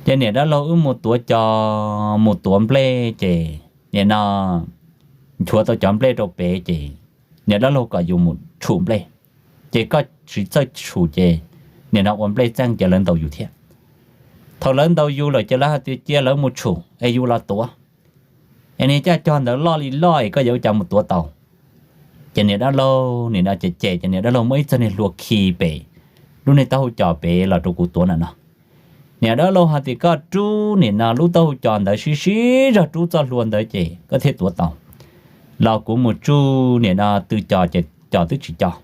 Ces niam dab laug wb mus tuav cos mus tuav nplej ces nim no nchuav tau cov nplej rau pem ces niam dab laug kom yus mus tshum nplej. Ces koj tsis txawj tshum ces nim no ua nplej txeej ces lawv ntaus yus thiab. Thaum lawv ntaus yus lawm ces lawv hais tias cia lawv mus tshum es yus los tuav. Es niag caj cog ntawd loj li loj es koj yuav ua cas mus tuav tau. Ces niam dab laug nim no cem cem ces niam dab laug muab ib txoj niag hlua khi pem lub niag taub hau cos pem los rau kuv tuav na no. Niam dab laug hais tias koj rub nim no lub taub hau cos ntawd sib sib zog rub txoj hlua ntawd ces koj thiaj tuav tau, los kuv mus tsuj nim no tw cos ces cos twb tsis cos.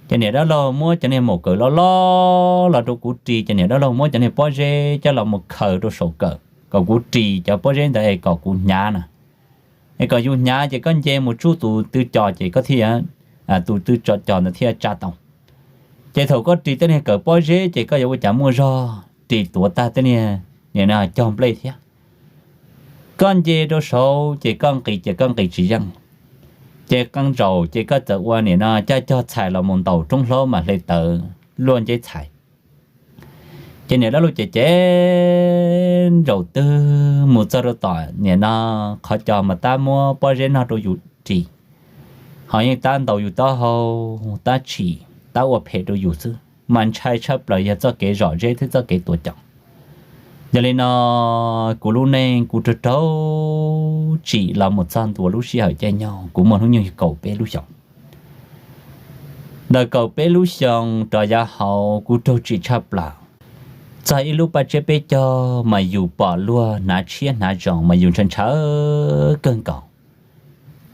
Ces niam dab laug muab cov niag maum kawm loj loj los rau kuv ris ces niam dab laug muab cov niag pob zeb coj los mus khaws rau saum kawm kom kuv ris cov pob zeb ntawd es kom kuv hnyav na. Es kom yus hnyav ces koj nce mus tsuj tus tw cos ces koj thiaj, tus tw cos ntawd thiaj tsa tau. Ces thaum koj ris tej niag kawm pob zeb ces koj yuav ua cas muaj zog ris tuav tag tej niag nim no cog nplej thiab. Koj nce rau saud ces koj nqis ces koj nqis tsis yeej. Ces qee zaus ces koj txawm ua nim no caj cog txhais los mus ntaus roob hlaub mas hle tawv luaj nceb txhais. Ces niam dab laug cem cem zaum twg mus txog rau tom nim no qhov cos mas tab muab pob zeb no rau yus ris, ho yeej tab ntaus yus taub hau, tab tshim, tab ua phem rau yus xwb, mas ntshai tshaj plaws yog txoj kev zom zeb thiab txoj kev tuav cos. Yog li no, kuv lub neej kuv raug raug tsim los mus txog ntua lub sij hawm caij nyoog kuv muaj hnub nyoog yog kaum peb lub xyoos. Ntawm kaum peb lub xyoos rov yav hauv kuv raug tsim tshaj plaws, txog ib lub paj tsiab peb caug mas yus pom luag hnav tshiab hnav zoo mas yus ntshaw ntshaw kawg nkaus.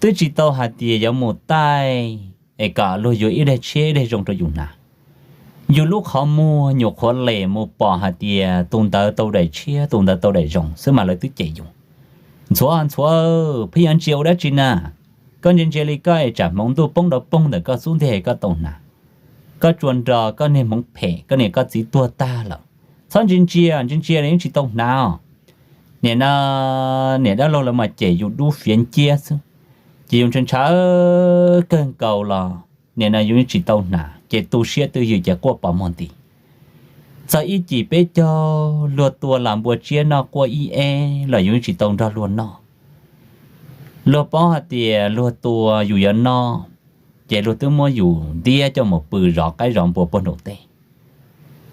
Twb tsis tau hais tias yuav mus taij es kom luag yuav ib daig tshiab ib daig zoo rau yus hnav. Yus lub qhov muag nyuam qhuav lem mus pom hais tias tus ntawd tau daim tshiab tus ntawd tau daim zoo xwb mas lawv twb cem yus. Ntxhuav, Ntxhuav, pheej yuav ntsia ua dab tsi na? Koj ntsia ntsia li koj es tsam hmoov ntuj poob rau poog ntawm koj xub ntiag koj tau hnav. Koj tsuas nrog koj niag hmoov phem koj niam koj txiv tuag tag lawm. Txhob ntsia ntsia, ntsia ntsia los yeej tsis tau hnav os. Nim no niam dab laug lawv mas cem yus dub fiav nciab xwb, ces yus ntshaw ntshaw kawg nkaus los nim no yus yeej tsis tau hnav ces tu siab twj ywm ces quaj pos muag nti. Txog ib cim peb caug luag tua las npua tsiab noj quaj ib eb los yus yeej tsis tau nrog luag noj. Luag paub hais tias luag tua yus yuav noj, ces luag twb muab yus ntiab coj mus pw zov qaib zov npua puag nraum teb.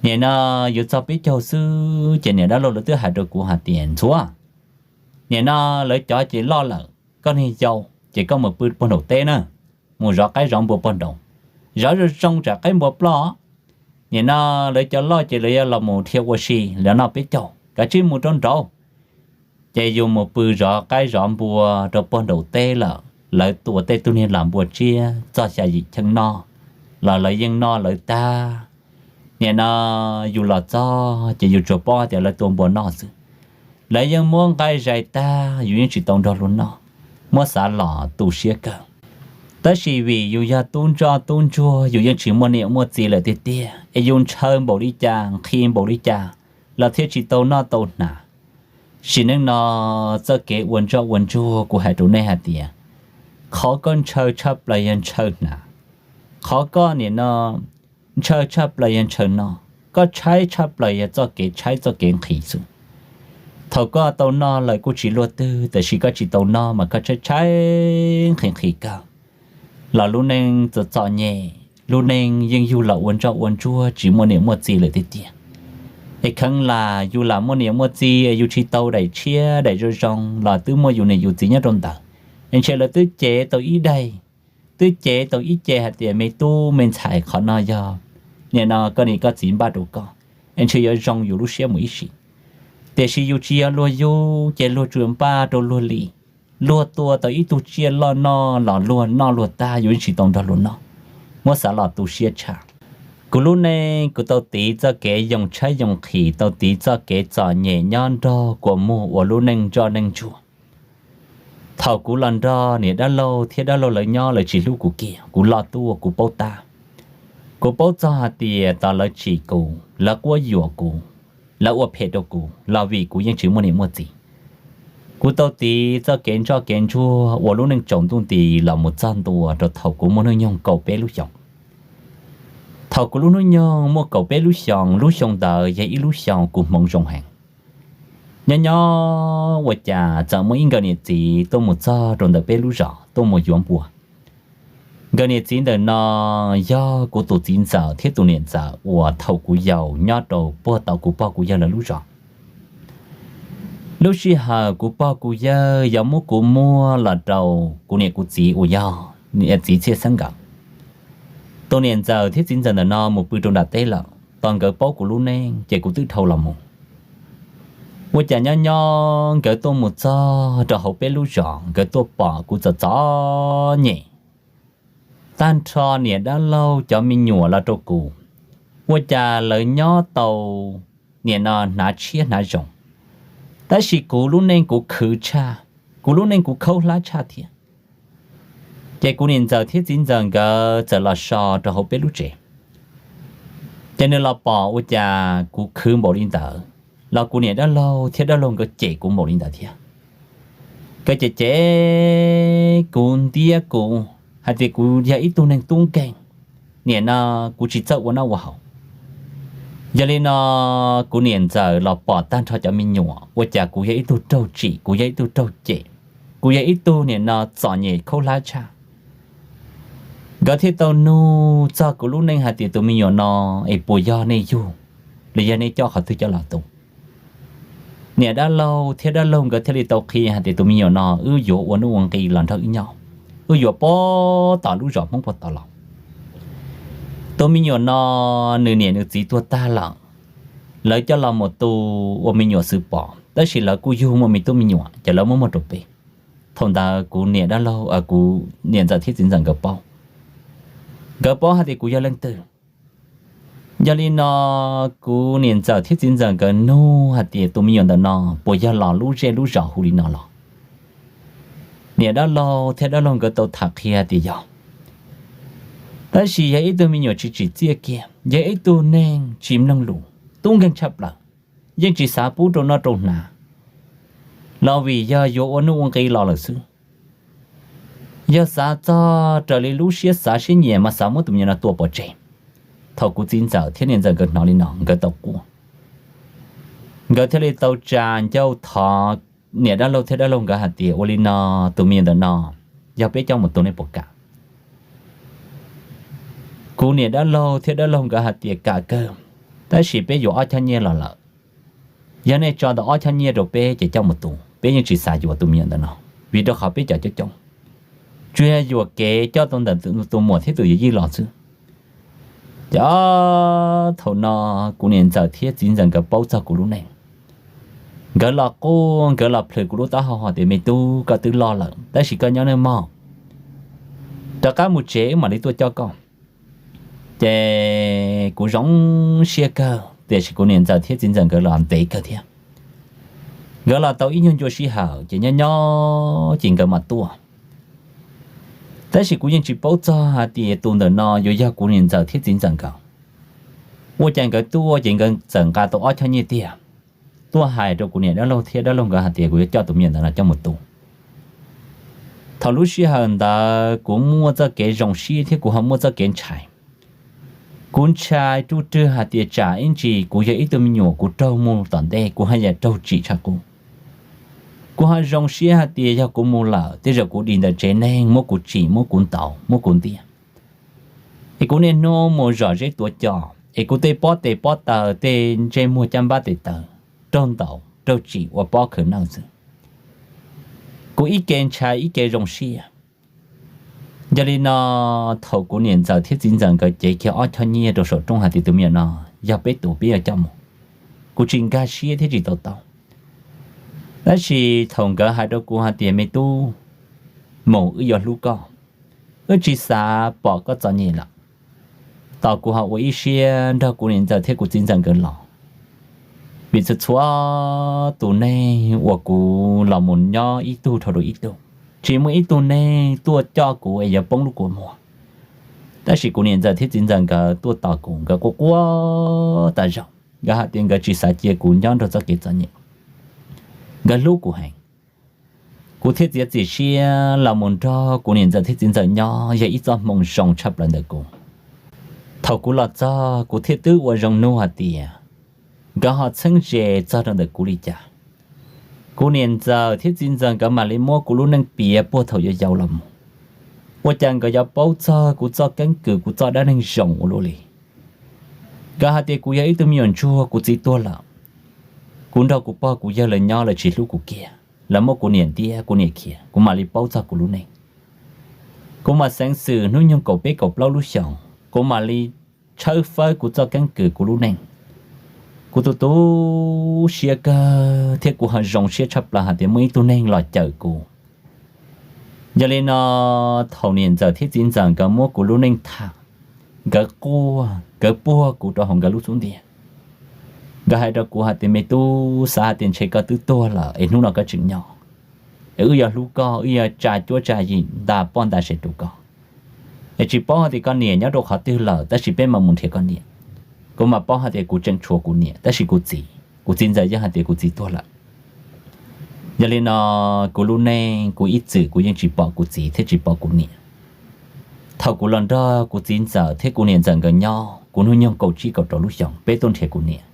Nim no yuav txog peb caug xwb ces niam dab laug lawv twb hais rau kuv hais tias, Ntxhuav, nim no lawv cov ces loj lawm, koj niag yau ces koj mus pw puag nraum teb na, mus zov qaib zov npua puag nraud, zov zoo zoo tsam qaib npua ploj. Nim no lawv cov loj ces lawv yuav los mus dhia ua si, lawv noj peb caug, kav tsij mus rau nraud. Ces yus mus pw zov qaib zov npua rau puag nraum teb lawm, lawv tua tej tug niag las npua tsiab txog xya yim cheeb noj los lawv yeej noj lawv tag. Nim no yus los txog ces yus tsuas paub tias lawv tua npua noj xwb. Lawv yeej muab nqaij zais tag, yus yeej tsis tau nrog luag noj, muab xav los tu siab kawg. Tab sis vim yus yog tub ntsoj tub ntsuag, yus yeej tsis muaj niam muaj txiv lawm tiag tiag, es yus ntshaw npaum li cas nqhis npaum li cas los thiaj tsis tau noj tau hnav. Sim neej no txoj kev ua ntsoj ua ntsuag kuv hais rau nej hais tias, qhov koj ntshaw tshaj plaws yog ntshaw hnav, qhov koj nim no ntshaw tshaj plaws yog ntshaw noj, koj tshaib tshaj plaws yog txoj kev tshaib txoj kev nqhis xwb. Thaum koj tau noj lawm kuj tsis luaj twg, tab sis koj tsis tau noj mas koj tshaib tshaib nqhis nqhis kawg, los lub neej txom txom nyem, lub neej yeej yug los ua ntsoj ua ntsuag tsis muaj niam muaj txiv lawm tiag tiag. Es kheev lam yus lam muaj niam muaj txiv, yus tsis tau daim tshiab daim zoo zoo los twb muaj yus niam yus txiv nyob rau ntawd, es ntshe lawv twb cev tau ib daim, twb cev tau ib ce hais tias me tub me ntxhais qhov no yog nim no koj niam koj txiv npaj rau koj, es ntshe yuav zoo yus lub siab mus ib sim. Tiam sis yus tsis yog luag yug ces luag tsuas npaj rau luag li. Luag tua tau ib tug tsiaj loj noj los luag noj luag tag yus yeej tsis tau nrog luag noj, muab xav los tu siab tshaj. Kuv lub neej kuv tau tiv txoj kev yoo tshaib yoo nqhis, tau tiv txoj kev txom nyem nyob nrog kua muag ua lub neej ntsoj neej ntsuag. Thaum kuv los nrog niam dab laug thiab dab laug lawv nyob lawv tsis hlub kuv kiag, kuv loj tuaj kuv paub tab. Kuv paub txog hais tias tos lawv tsim kuv, lawv quab yuam kuv, lawv ua phem rau kuv los vim kuv yeej tsis muaj niam muaj txiv. Kuv tau tiv txoj kev ntsoj kev ntsuag ua lub neej tsaus ntuj nti los mus txog ntua rau thaum kuv muaj hnub nyoog kaum peb lub xyoos. Thaum kuv lub hnub nyoog muaj kaum peb lub xyoos, lub xyoo ntawd yog ib lub xyoo kuv hmoov zoo heev. Nyob nyob ua cas txawm muaj ib nkawm niam txiv tuaj mus txog rau ntawm peb lub zos tuaj mus yuav npua. Nkawm niam txiv ntawm no yog kuv tus txiv ntxawm thiab tus niam ntxawm uas thaum kuv yau nyob rau puag tom kuv pog kuv yawg lawv lub zos. Lub sij hawm kuv pog kuv yawg yuav muab kuv muag los rau kuv niam kuv txiv uas yog niam txiv Txhiaj Xeeb nkawd. Tus niam ntxawm thiab txiv ntxawm ntawm no mus pw rau nram teb lawm, tos nkawd paub kuv lub neej ces kuv twb dhau los mus. Ua cas nyob nyob nkawd tuaj mus txog rau hauv peb lub zos, nkawd tuaj pom kuv txom txom nyem. Tag nrho niam dab laug cov me nyuam los rau kuv, ua cas lawv nyob tau nim no hnav tshiab hnav zoo, tab sis kuv lub neej kuv khwv tshaj, kuv lub neej kuv khaub hlab tshaj thiab. Ces kuv niam ntxawm thiab txiv ntxawm nkawd txawm los so rau hauv peb lub tsev. Ces nws los pom ua cas kuv khwv npaum li ntawd, los kuv niam dab laug thiab dab laug nkawd cem kuv npaum li ntawd thiab. Nkawd cem cem kuv, ntiab kuv hais tias kuv yog ib tug neeg tub nkeeg, nim no kuv tsis txawj ua noj ua haus. Yog li no, kuv niam ntxawm los pom tag nrho cov me nyuam ua cas kuv yog ib tug raug tsim, kuv yog ib tug raug cem, kuv yog ib tug nim no txom nyem khaub hlab tshaj. Nkawd thiaj tau nug txog kuv lub neej hais tias tus me nyuam no es puas yog nej yug, los yog nej coj qhov twg coj los tu. Niam dab laug thiab dab laug nkawd thiaj li tau qhia hais tias tus me nyuam no wb yuav ua nuj ua nqi los nrog wb nyob, wb yuav pab tom lub zos Hmoob pag tom los. Tus me nyuam no nws niam nws txiv tuag tag lawm, lawv coj los mus tu ua me nyuam xwb pom, tab sis lawv kuj yug muaj me tub me nyuam ces lawv muab muag rau peb. Thaum ntawd kuv niam dab laug, kuv niam ntxawm thiab txiv ntxawm nkawd paub, nkawd paub hais tias kuv yog leej twg. Yog li no kuv niam ntxawm thiab txiv ntxawm nkawd nug hais tias tus me nyuam ntawm no puas yog los lub zej lub zos hu li no los? Niam dab laug thiab dab laug nkawd tau tham qhia tias yog, tab sis yog ib tug me nyuam tsis tsim txiaj kiag, yog ib tug neeg tsis mloog lus, tub nkeeg tshaj plaws, yeej tsis xav pub rau noj rau hnav, los vim yog yuav ua nuj ua nqi los lawm xwb. Yog xav txog raws li lub siab xav siab nyiam mas xav muab tus me nyuam no tua pov tseg. Thaum kuv txiv ntxawm thiab niam ntxawm nkawd hnov li no nkawd tau quaj, nkawd thiaj li tau tsa ncauj thov niam dab laug thiab dab laug nkawd hais tias ua li no, tus me nyuam ntawm no yog peb coj mus tu nej puas kam? Kuv niam dab laug thiab dab laug nkawd hais tias kam kawg, tab sis peb yuav ob choj nyiaj los lawm. Yog nej tso ntawm ob choj nyiaj rau peb ces coj mus tu, peb yeej tsis xav yuav tus me nyuam ntawm no, vim rau qhov peb cov coob coob, tsuas yog yuam kev coj tau ntawm tus muam thiab tus yawm yij los xwb. Ces thaum no kuv niam ntxawm thiab txiv ntxawm nkawd paub txog kuv lub neej, nkawd los quaj nkawd los plhws kuv lub taub hau hais tias me tub, koj twb loj lawm tab sis koj nyob nawj mog, rov qab mus tsev wb mam li tuaj coj koj. Ces kuv zoo siab kawg, tiam sis kuv niam ntxawm thiab txiv ntxawm nkawd los ntev kawg thiab. Nkawd los tau ib nyuag ncua sij hawm ces nyob nyob ces nkawd mam tuaj. Tab sis kuv yeej tsis paub txog hais tias tus ntawm no yuav yog kuv niam ntxawm thiab txiv ntxawm nkawd. Ua cas nkawd tuaj ces nkawd txawm nqa tau ob choj nyiaj tiag, tuaj hais rau kuv niam dab laug thiab dab laug nkawd hais tias kuv yuav coj tus me nyuam ntawm no coj mus tu. Thaum lub sij hawm ntawd kuv muaj txoj kev zoo siab thiab kuv ho muaj txoj kev ntshai. Kuv ntshai ruj rwg hais tias tsam ib ntsis kuv yog ib tug me nyuam kuv raug mus tom ntej kuv haj yam raug tsim tshaj qub. Kuv ho zoo siab hais tias yog kuv mus lawm tej zaum kuv dim ntawm tsev neeg muab kuv tsim, muab kuv ntaus, muab kuv ntiab. Es kuv niaj hnub mus zom zeb tuav cos es kuv tej pob tes pob taw tej ntsej muag caj npab tes taw raug ntaus raug tsim ua pob khaws nawj xwb. Kuv ib ke ntshai ib ke zoo siab. Yog li no thaum kuv niam ntxawm thiab txiv ntxawm nkawd cev kiag ob choj nyiaj rau saum rooj hais tias tus me nyuam no yog peb tus peb yuav coj mus, kuv tsis nkag siab thiab tsis tau taub. Tab sis thaum nkawd hais rau kuv hais tias me tub, mus wb yuav hlub koj, wb tsis xav pom koj txom nyem lawm. Tos kuv ho ua ib siab nrog kuv niam ntxawm thiab kuv txiv ntxawm nkawd los, vim txhua txhua tus neeg uas kuv los mus nyob ib tug dhau rau ib tug, tsis muaj ib tug neeg tuaj coj kuv es yuav poob lub kua muag. Tab sis kuv niam ntxawm thiab txiv ntxawm nkawd tuaj tos kuv, nkawd quaj quaj tas zog, nkawd hais tias nkawd tsis xav cia kuv nyob nrog txoj kev txom nyem, nkawd hlub kuv heev. Kuv thiaj txiav txim siab los mus nrog kuv niam ntxawm thiab txiv ntxawm nyob yog ib txoj hmoo zoo tshaj plaws ntawm kuv. Thaum kuv los txog kuv thiaj twb ua zoo nug hais tias nkawd ho txheeb ze txog rau ntawm kuv li cas. Kuv niam ntxawm thiab txiv ntxawm nkawd mam li muab kuv lub neej piav puag thaum yau yau los mus. Ua cas nkawd yuav paub txog kuv txoj keeb kwm kuv txoj dab neeg zoo ua luaj li. Nkawd hais tias kuv yog ib tug me nyuam ntsuag kuv txiv tuag lawm, kuv nrog kuv pog kuv yawg lawv nyob lawv tsis hlub kuv kiag, lawv muab kuv niam ntiab kuv niam khiav kuv mam li paub txog kuv lub neej. Kuv mam xeev xwm hnub nyoog kaum peb kaum plaub lub xyoos kuv mam li tshawb fawb kuv txoj keeb kwm kuv lub neej. Kuv tu tu siab kawg thiab kuv ho zoo siab tshaj plaws hais tias muaj ib tug neeg los cawm kuv. Yog li no thaum niam ntxawm thiab txiv ntxawm nkawd muab kuv lub neej tham, nkawd quaj nkawd puag kuv rau hauv nkawd lub xub ntiag. Nkawd hais rau kuv hais tias me tub, xav hais tias ntshe koj twb tuag lawm es hnub no koj tseem nyob, es wb yuav hlub koj, wb yuav tsa cuab tsa yim nta poj nta sev rau koj. Es tsis paub hais tias koj niam nyob rau qhov twg lawm tab sis peb mam mus nrhiav koj niam. Kuv mam paub hais tias kuv tseem tshuav kuv niam tab sis kuv txiv, kuv txiv ntxawm yeej hais tias kuv txiv tuag lawm. Yog li no kuv lub neej kuv ib txwm kuv yeej tsis pom kuv txiv thiab tsis pom kuv niam. Thaum kuv los nrog kuv txiv ntxawm thiab kuv niam ntxawm nkawd nyob kuv hnub nyoog kaum tsib kaum rau lub xyoos peb tuaj nrhiav kuv niam.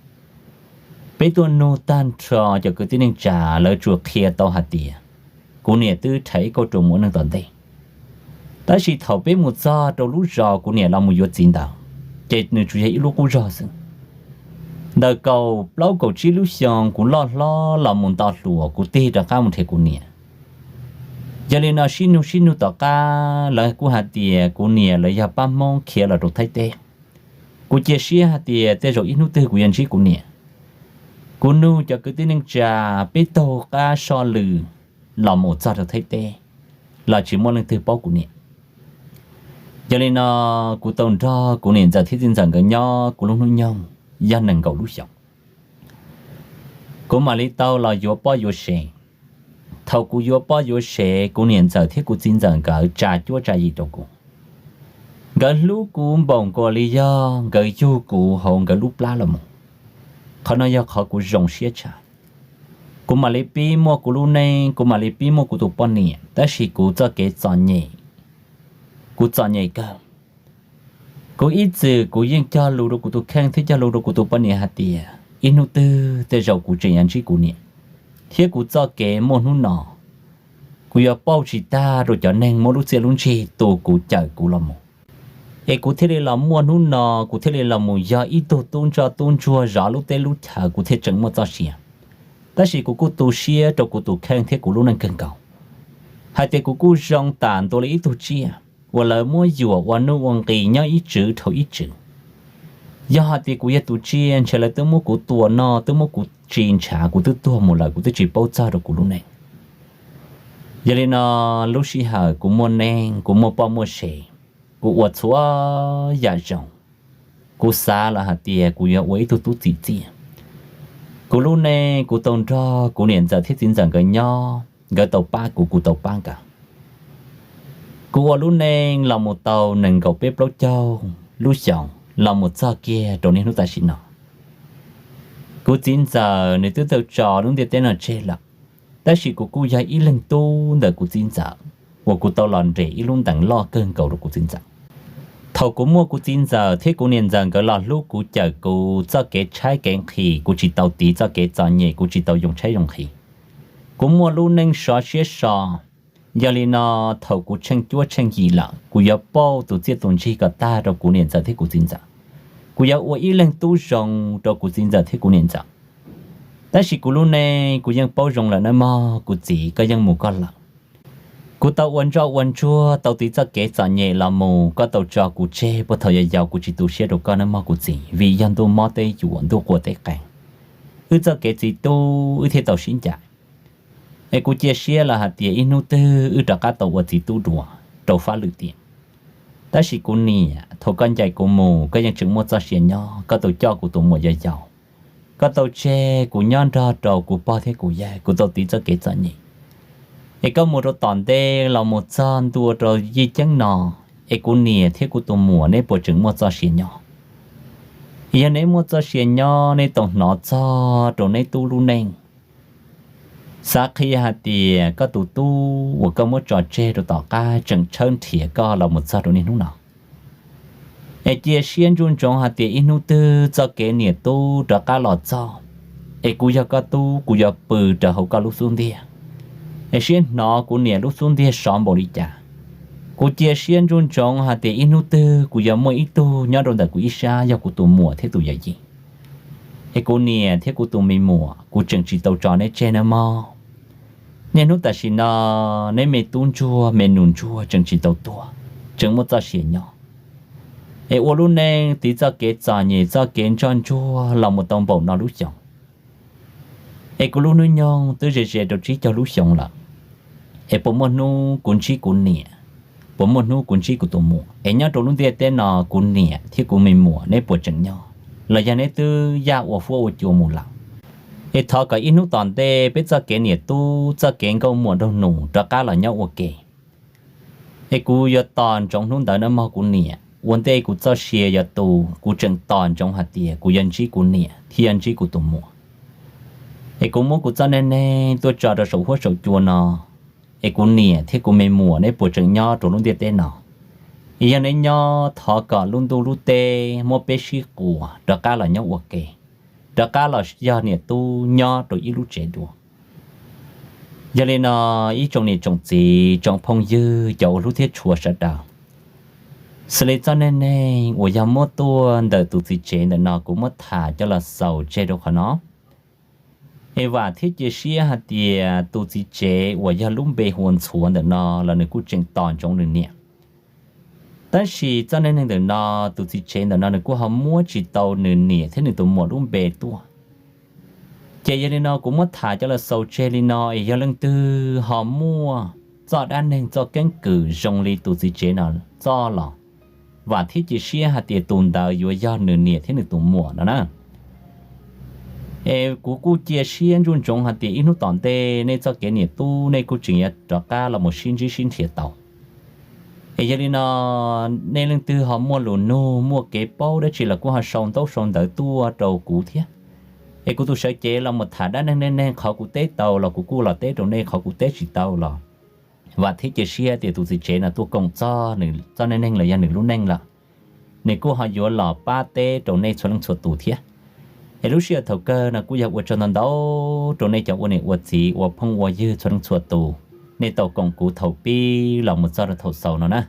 Peb tuaj nug tag nrho cov kwv tij neej tsa lawv tsuas qhia tau hais tias kuv niam twb rhais ib kauj ruam mus ua neej tom ntej. Tab sis thaum peb mus txog rau lub zos kuv niam los mus yuav txiv ntawd, ces nws tsuas yog ib lub qub zog xwb. Ntawm kaum plaub kaum tsib lub xyoo kuv loj hlob los mus nto hluas kuv tig rov qab mus nrhiav kuv niam. Yog li no sib nug sib nug tom qab lawv kuj hais tias kuv niam lawv yog pab Hmoob khiav los rau Thaib teb. Kuv cia siab hais tias tej zaum ib hnub twg kuv yuav ntsib kuv niam. Kuv nug cov kwv tij neej tsa, peb taug qab soj lwm los mus txog rau Thaib teb los tsis muaj leej twg paub kuv niam. Yog li no kuv tau nrog kuv niam ntxawm thiab txiv ntxawm nkawd nyob kuv lub hnub nyoog yog nees nkaum lub xyoos. Kuv mam li tau los yuav poj yuav sev. Thaum kuv yuav poj yuav sev kuv niam ntxawm thiab kuv txiv ntxawm nkawd tsa cuab tsa yim rau kuv. Nkawd hlub kuv npaum nkaus li yog nkawd yug kuv hauv nkawd lub plab los mus. Qhov no yog qhov kuv zoo siab tshaj. Kuv mam li pib muaj kuv lub neej, kuv mam li pib muaj kuv tus poj niam, tab sis kuv txoj kev txom nyem, kuv txom nyem kawg. Kuv ib txwm kuv yeej cog lus rau kuv tus kheej thiab cog lus rau kuv tus poj niam hais tias ib hnub twg tej zaum kuv tseem yuav ntsib kuv niam, thiab kuv txoj kev muaj hnub no kuv yuav pauj tsis tag rau cov neeg muab lub txiaj lub ntsig tu kuv cawm kuv los mus. Es kuv thiaj li los muaj hnub no, kuv thiaj li los mus yog ib tug tub ntsoj tub ntsuag zov lub teb lub chaw, kuv thiaj tseem muaj txoj sia. Tab sis kuv kuj tu siab rau kuv tus kheej thiab kuv lub neej kawg nkaus, hais tias kuv kuj zoo tam ntua li ib tug tsiaj uas lawv muab yuam ua nuj ua nqis nyob ib tswv dhau ib tswv. Yog hais tias kuv yog tus tsiaj ntshe lawv twb muab kuv tua noj, twb muab kuv tsis ntshav, kuv twb tuag mus lawm, kuv twb tsis paub txog rau kuv lub neej. Yog li no, lub sij hawm kuv muaj neej, kuv muaj poj muaj sev, kuv ua txhua yam zoo. Kuv xav lawm hais tias kuv yuav ua ib tug tub txim txiaj. Kuv lub neej kuv tau nrog kuv niam ntxawm thiab txiv ntxawm nkawd nyob, nkawd tau pab kuv, kuv tau pab nkawd. Kuv ua lub neej los mus tau nees nkaum peb plaub caug lub xyoos los mus txog kiag rau niaj hnub tam sim no. Kuv txiv ntxawm nws twb tau tso lub ntiaj teb no tseg lawm, tab sis kuv kuj yog ib leeg tub ntawm kuv txiv ntxawm uas kuv tau los nres ib lub ntees loj kawg nkaus rau kuv txiv ntxawm. Thaum kuv muaj kuv txiv ntxawm thiab kuv niam ntxawm nkawd los hlub kuv cawm kuv, txoj kev tshaib kev nqhis kuv tsis tau tiv, txoj kev txom nyem kuv tsis tau yoo tshaib yoo nqhis. Kuv muaj lub neej sov siab so. Yog li no, thaum kuv tsheej cuab tsheej yim lawm, kuv yuav pauj tus txiaj tus ntsig kom tag rau kuv niam ntxawm thiab kuv txiv ntxawm. Kuv yuav ua ib leeg tub zoo rau kuv txiv ntxawm thiab kuv niam ntxawm. Tab sis kuv lub neej kuv yeej paub zoo lawm nawb mog kuv txiv, koj yeej mus koj lawm. Kuv tau ua ntsoj ua ntsuag, tau tiv txoj kev txom nyem los mus, koj tau tso kuv tseg puag thaum yau yau, kuv tsis tu siab rau koj nawb mog kuv txiv, vim yog ntuj mob teb yuam, ntuj quas teb qees, wb txoj kev txiv tub wb thiaj tau sib ncaim. Es kuv cia siab lawm hais tias ib hnub twg wb rov qab tau ua txiv tub dua rau fab lwm tiam. Tab sis kuv niam, thaum koj ncaim kuv mus koj yeej tseem muaj txoj sia nyob, koj tau coj kuv tus muam yau yau, koj tau tseg kuv nyob nrog rau kuv pog thiab kuv yawg, kuv tau tiv txoj kev txom nyem. Es koj mus rau tom ntej los mus txog ntua rau yij ceeb no, es kuv niam thiab kuv tus muam neb puas tseem muaj txoj sia nyob? Yog neb muaj txoj sia nyob, neb tau hnov txog rau neb tub lub neej, xav qhia hais tias koj tus tub uas koj muab tso tseg rau tom qab tseem tshawb nrhiav koj los mus txog rau niaj hnub no. Es cia siab ntsuj ntsoov hais tias ib hnub twg txoj kev niam tub rov qab los txog, es kuv yog koj tub, kuv yuav pw rau hauv koj lub xub ntiag, es siab hnov kuv niam lub xub ntiag sov npaum li cas. Kuv cia siab ntsuj ntsoov hais tias ib hnub twg kuv yuav muaj ib tug nyob rau ntawm kuv ib sab yog kuv tus muam thiab tus yawm yij. Es kuv niam thiab kuv tus me muam, kuv tseem tsis tau tso neb tseg nawb mog. Niaj hnub tam sim no, neb me tub ntsuag me nus ntsuag tseem tsis tau tuag, tseem muaj txoj sia nyob. Es ua lub neej tiv txoj kev txom nyem txoj kev ntsoj ntsuag los mus tau npaum no lub xyoos. Es kuv lub hnub nyoog twb ze ze rau tsib caug lub xyoos lawm. Es puas muaj hnub kuv ntsib kuv niam, puas muaj hnub kuv ntsib kuv tus muam? Es nyob rau lub ntiaj teb no kuv niam thiab kuv me muam neb puas tseem nyob, los yog neb twb yaj ua huab ua cua mus lawm? Es thov kom ib hnub tom ntej peb txoj kev niam tub txoj kev nkauj muam nraug nus rov qab los nyob ua ke. Es kuv yuav tos ntsoov hnub ntawd nawb mog kuv niam. Ua ntej kuv txoj sia yuav tu, kuv tseem tos ntsoov hais tias kuv yuav ntsib kuv niam thiab yuav ntsib kuv tus muam. Es kuv muab kuv txoj neej neeg tuaj tso rau saum huab saum cua no. Es kuv niam thiab kuv me muam neb puas tseem nyob rau lub ntiaj teb no? Es yog neb nyob, thov kom lub ntuj lub teb muab peb sib quas rov qab los nyob ua ke, rov qab los yog niam tub nyob rau ib lub tsev dua. Yog li no, ib tsoom niam tsoom txiv tsoom phooj ywg cov ua hlub thiab tshua sawv daws, xws li txoj neej neeg uas yog muab tuaj ntawm tus txiv tsev ntawm no kuv muab tham coj los xaus tseg rau qhov no. Es vam thiab cia siab hais tias tus txiv tsev uas yog lub npe hu ua Ntxhuav ntawm no los nws kuj tseem tos ntsoov nws niam. Tab sis txoj neej neeg ntawm no, tus txiv tsev ntawm no nws kuj ho muab tsis tau nws niam thiab nws tus muam lub npe tuaj. Ces yog li no kuv muab tham coj los xaus tseg li no, es yog leej twg ho muaj txoj dab neeg txoj keeb kwm zoo li tus txiv tsev no txoj los, vam thiab cia siab hais tias tus ntawd yuav yog nws niam thiab nws tus muam no na. Es kuv kuj cia siab ntsuj ntsoov hais tias ib hnub tom ntej nej txoj kev niam tub nej kuj tseem yuav rov qab los mus sib ntsib sib nrhiav tau. Es yog li no, nej leej twg ho muaj lus nug muaj kev paub dab tsi los kuj ho sau ntaub sau ntawv tuaj rau kuv thiab. Es kuv tus sawv cev los mus tham dab neeg neej neeg qhov kuv teb tau los kuv kuj los teb rau nej, qhov kuv teb tsis tau los vam thiab cia siab tias tus txiv tsev no tuaj koom txog nws txoj neej neeg los yog nws lub neej lawm, nws kuj ho yuav los pab teb rau nej txhua leej txhua tus thiab. Es lub sij hawm thaum kawg no kuj yog ua tsaug ntau ntau rau nej cov ua niam ua txiv ua phooj ua ywg txhua leej txhua tus, nej tau koom kuv thaum pib los mus txog rau thaum xaus no na.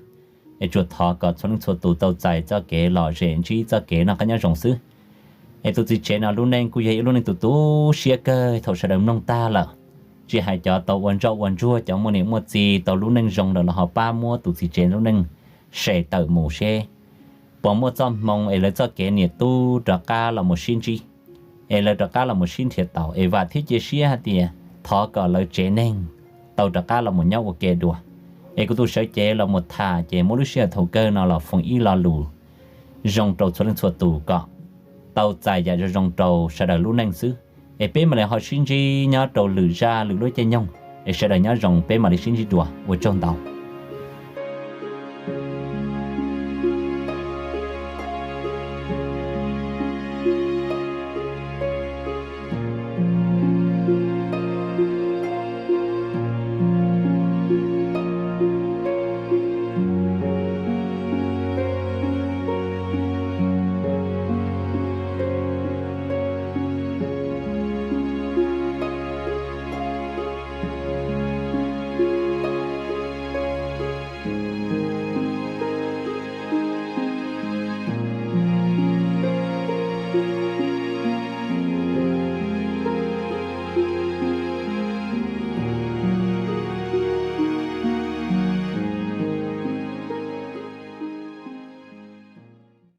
Es tsuas thov kom txhua leej txhua tus tau txais txoj kev lom zem ntsib txoj kev noj qab nyob zoo xwb. Es tus txiv tsev no lub neej kuj yog ib lub neej tu tu siab kawg thaum sawv daws mloog tag lawm. Tsis hais cov tau ua ntsoj ua ntsuag, cov muaj niam muaj txiv tau lub neej zoo lawm los ho pab muab tus txiv tsev lub neej se tawm mus seb puas muaj txoj hmoo es lawv txoj kev niam tub rov qab los mus sib ntsib, es lawv rov qab los mus sib nrhiav tau. Es vam thiab cia siab hais tias thov kom lawv tsev neeg tau rov qab los mus nyob ua ke dua. Es kuv tus sawv cev los mus tham ces muab lub sij hawm thaum kawg no los foom ib lo lus zoo rau txhua leej txhua tus kom tau txais yam zoo zoo rau sawv daws lub neej xwb. Es peb mam li ho sib ntsib nyob rau lwm zaj lwm lub caij nyoog. Es sawv daws nyob zoo, peb mam li sib ntsib dua, ua tsaug ntau.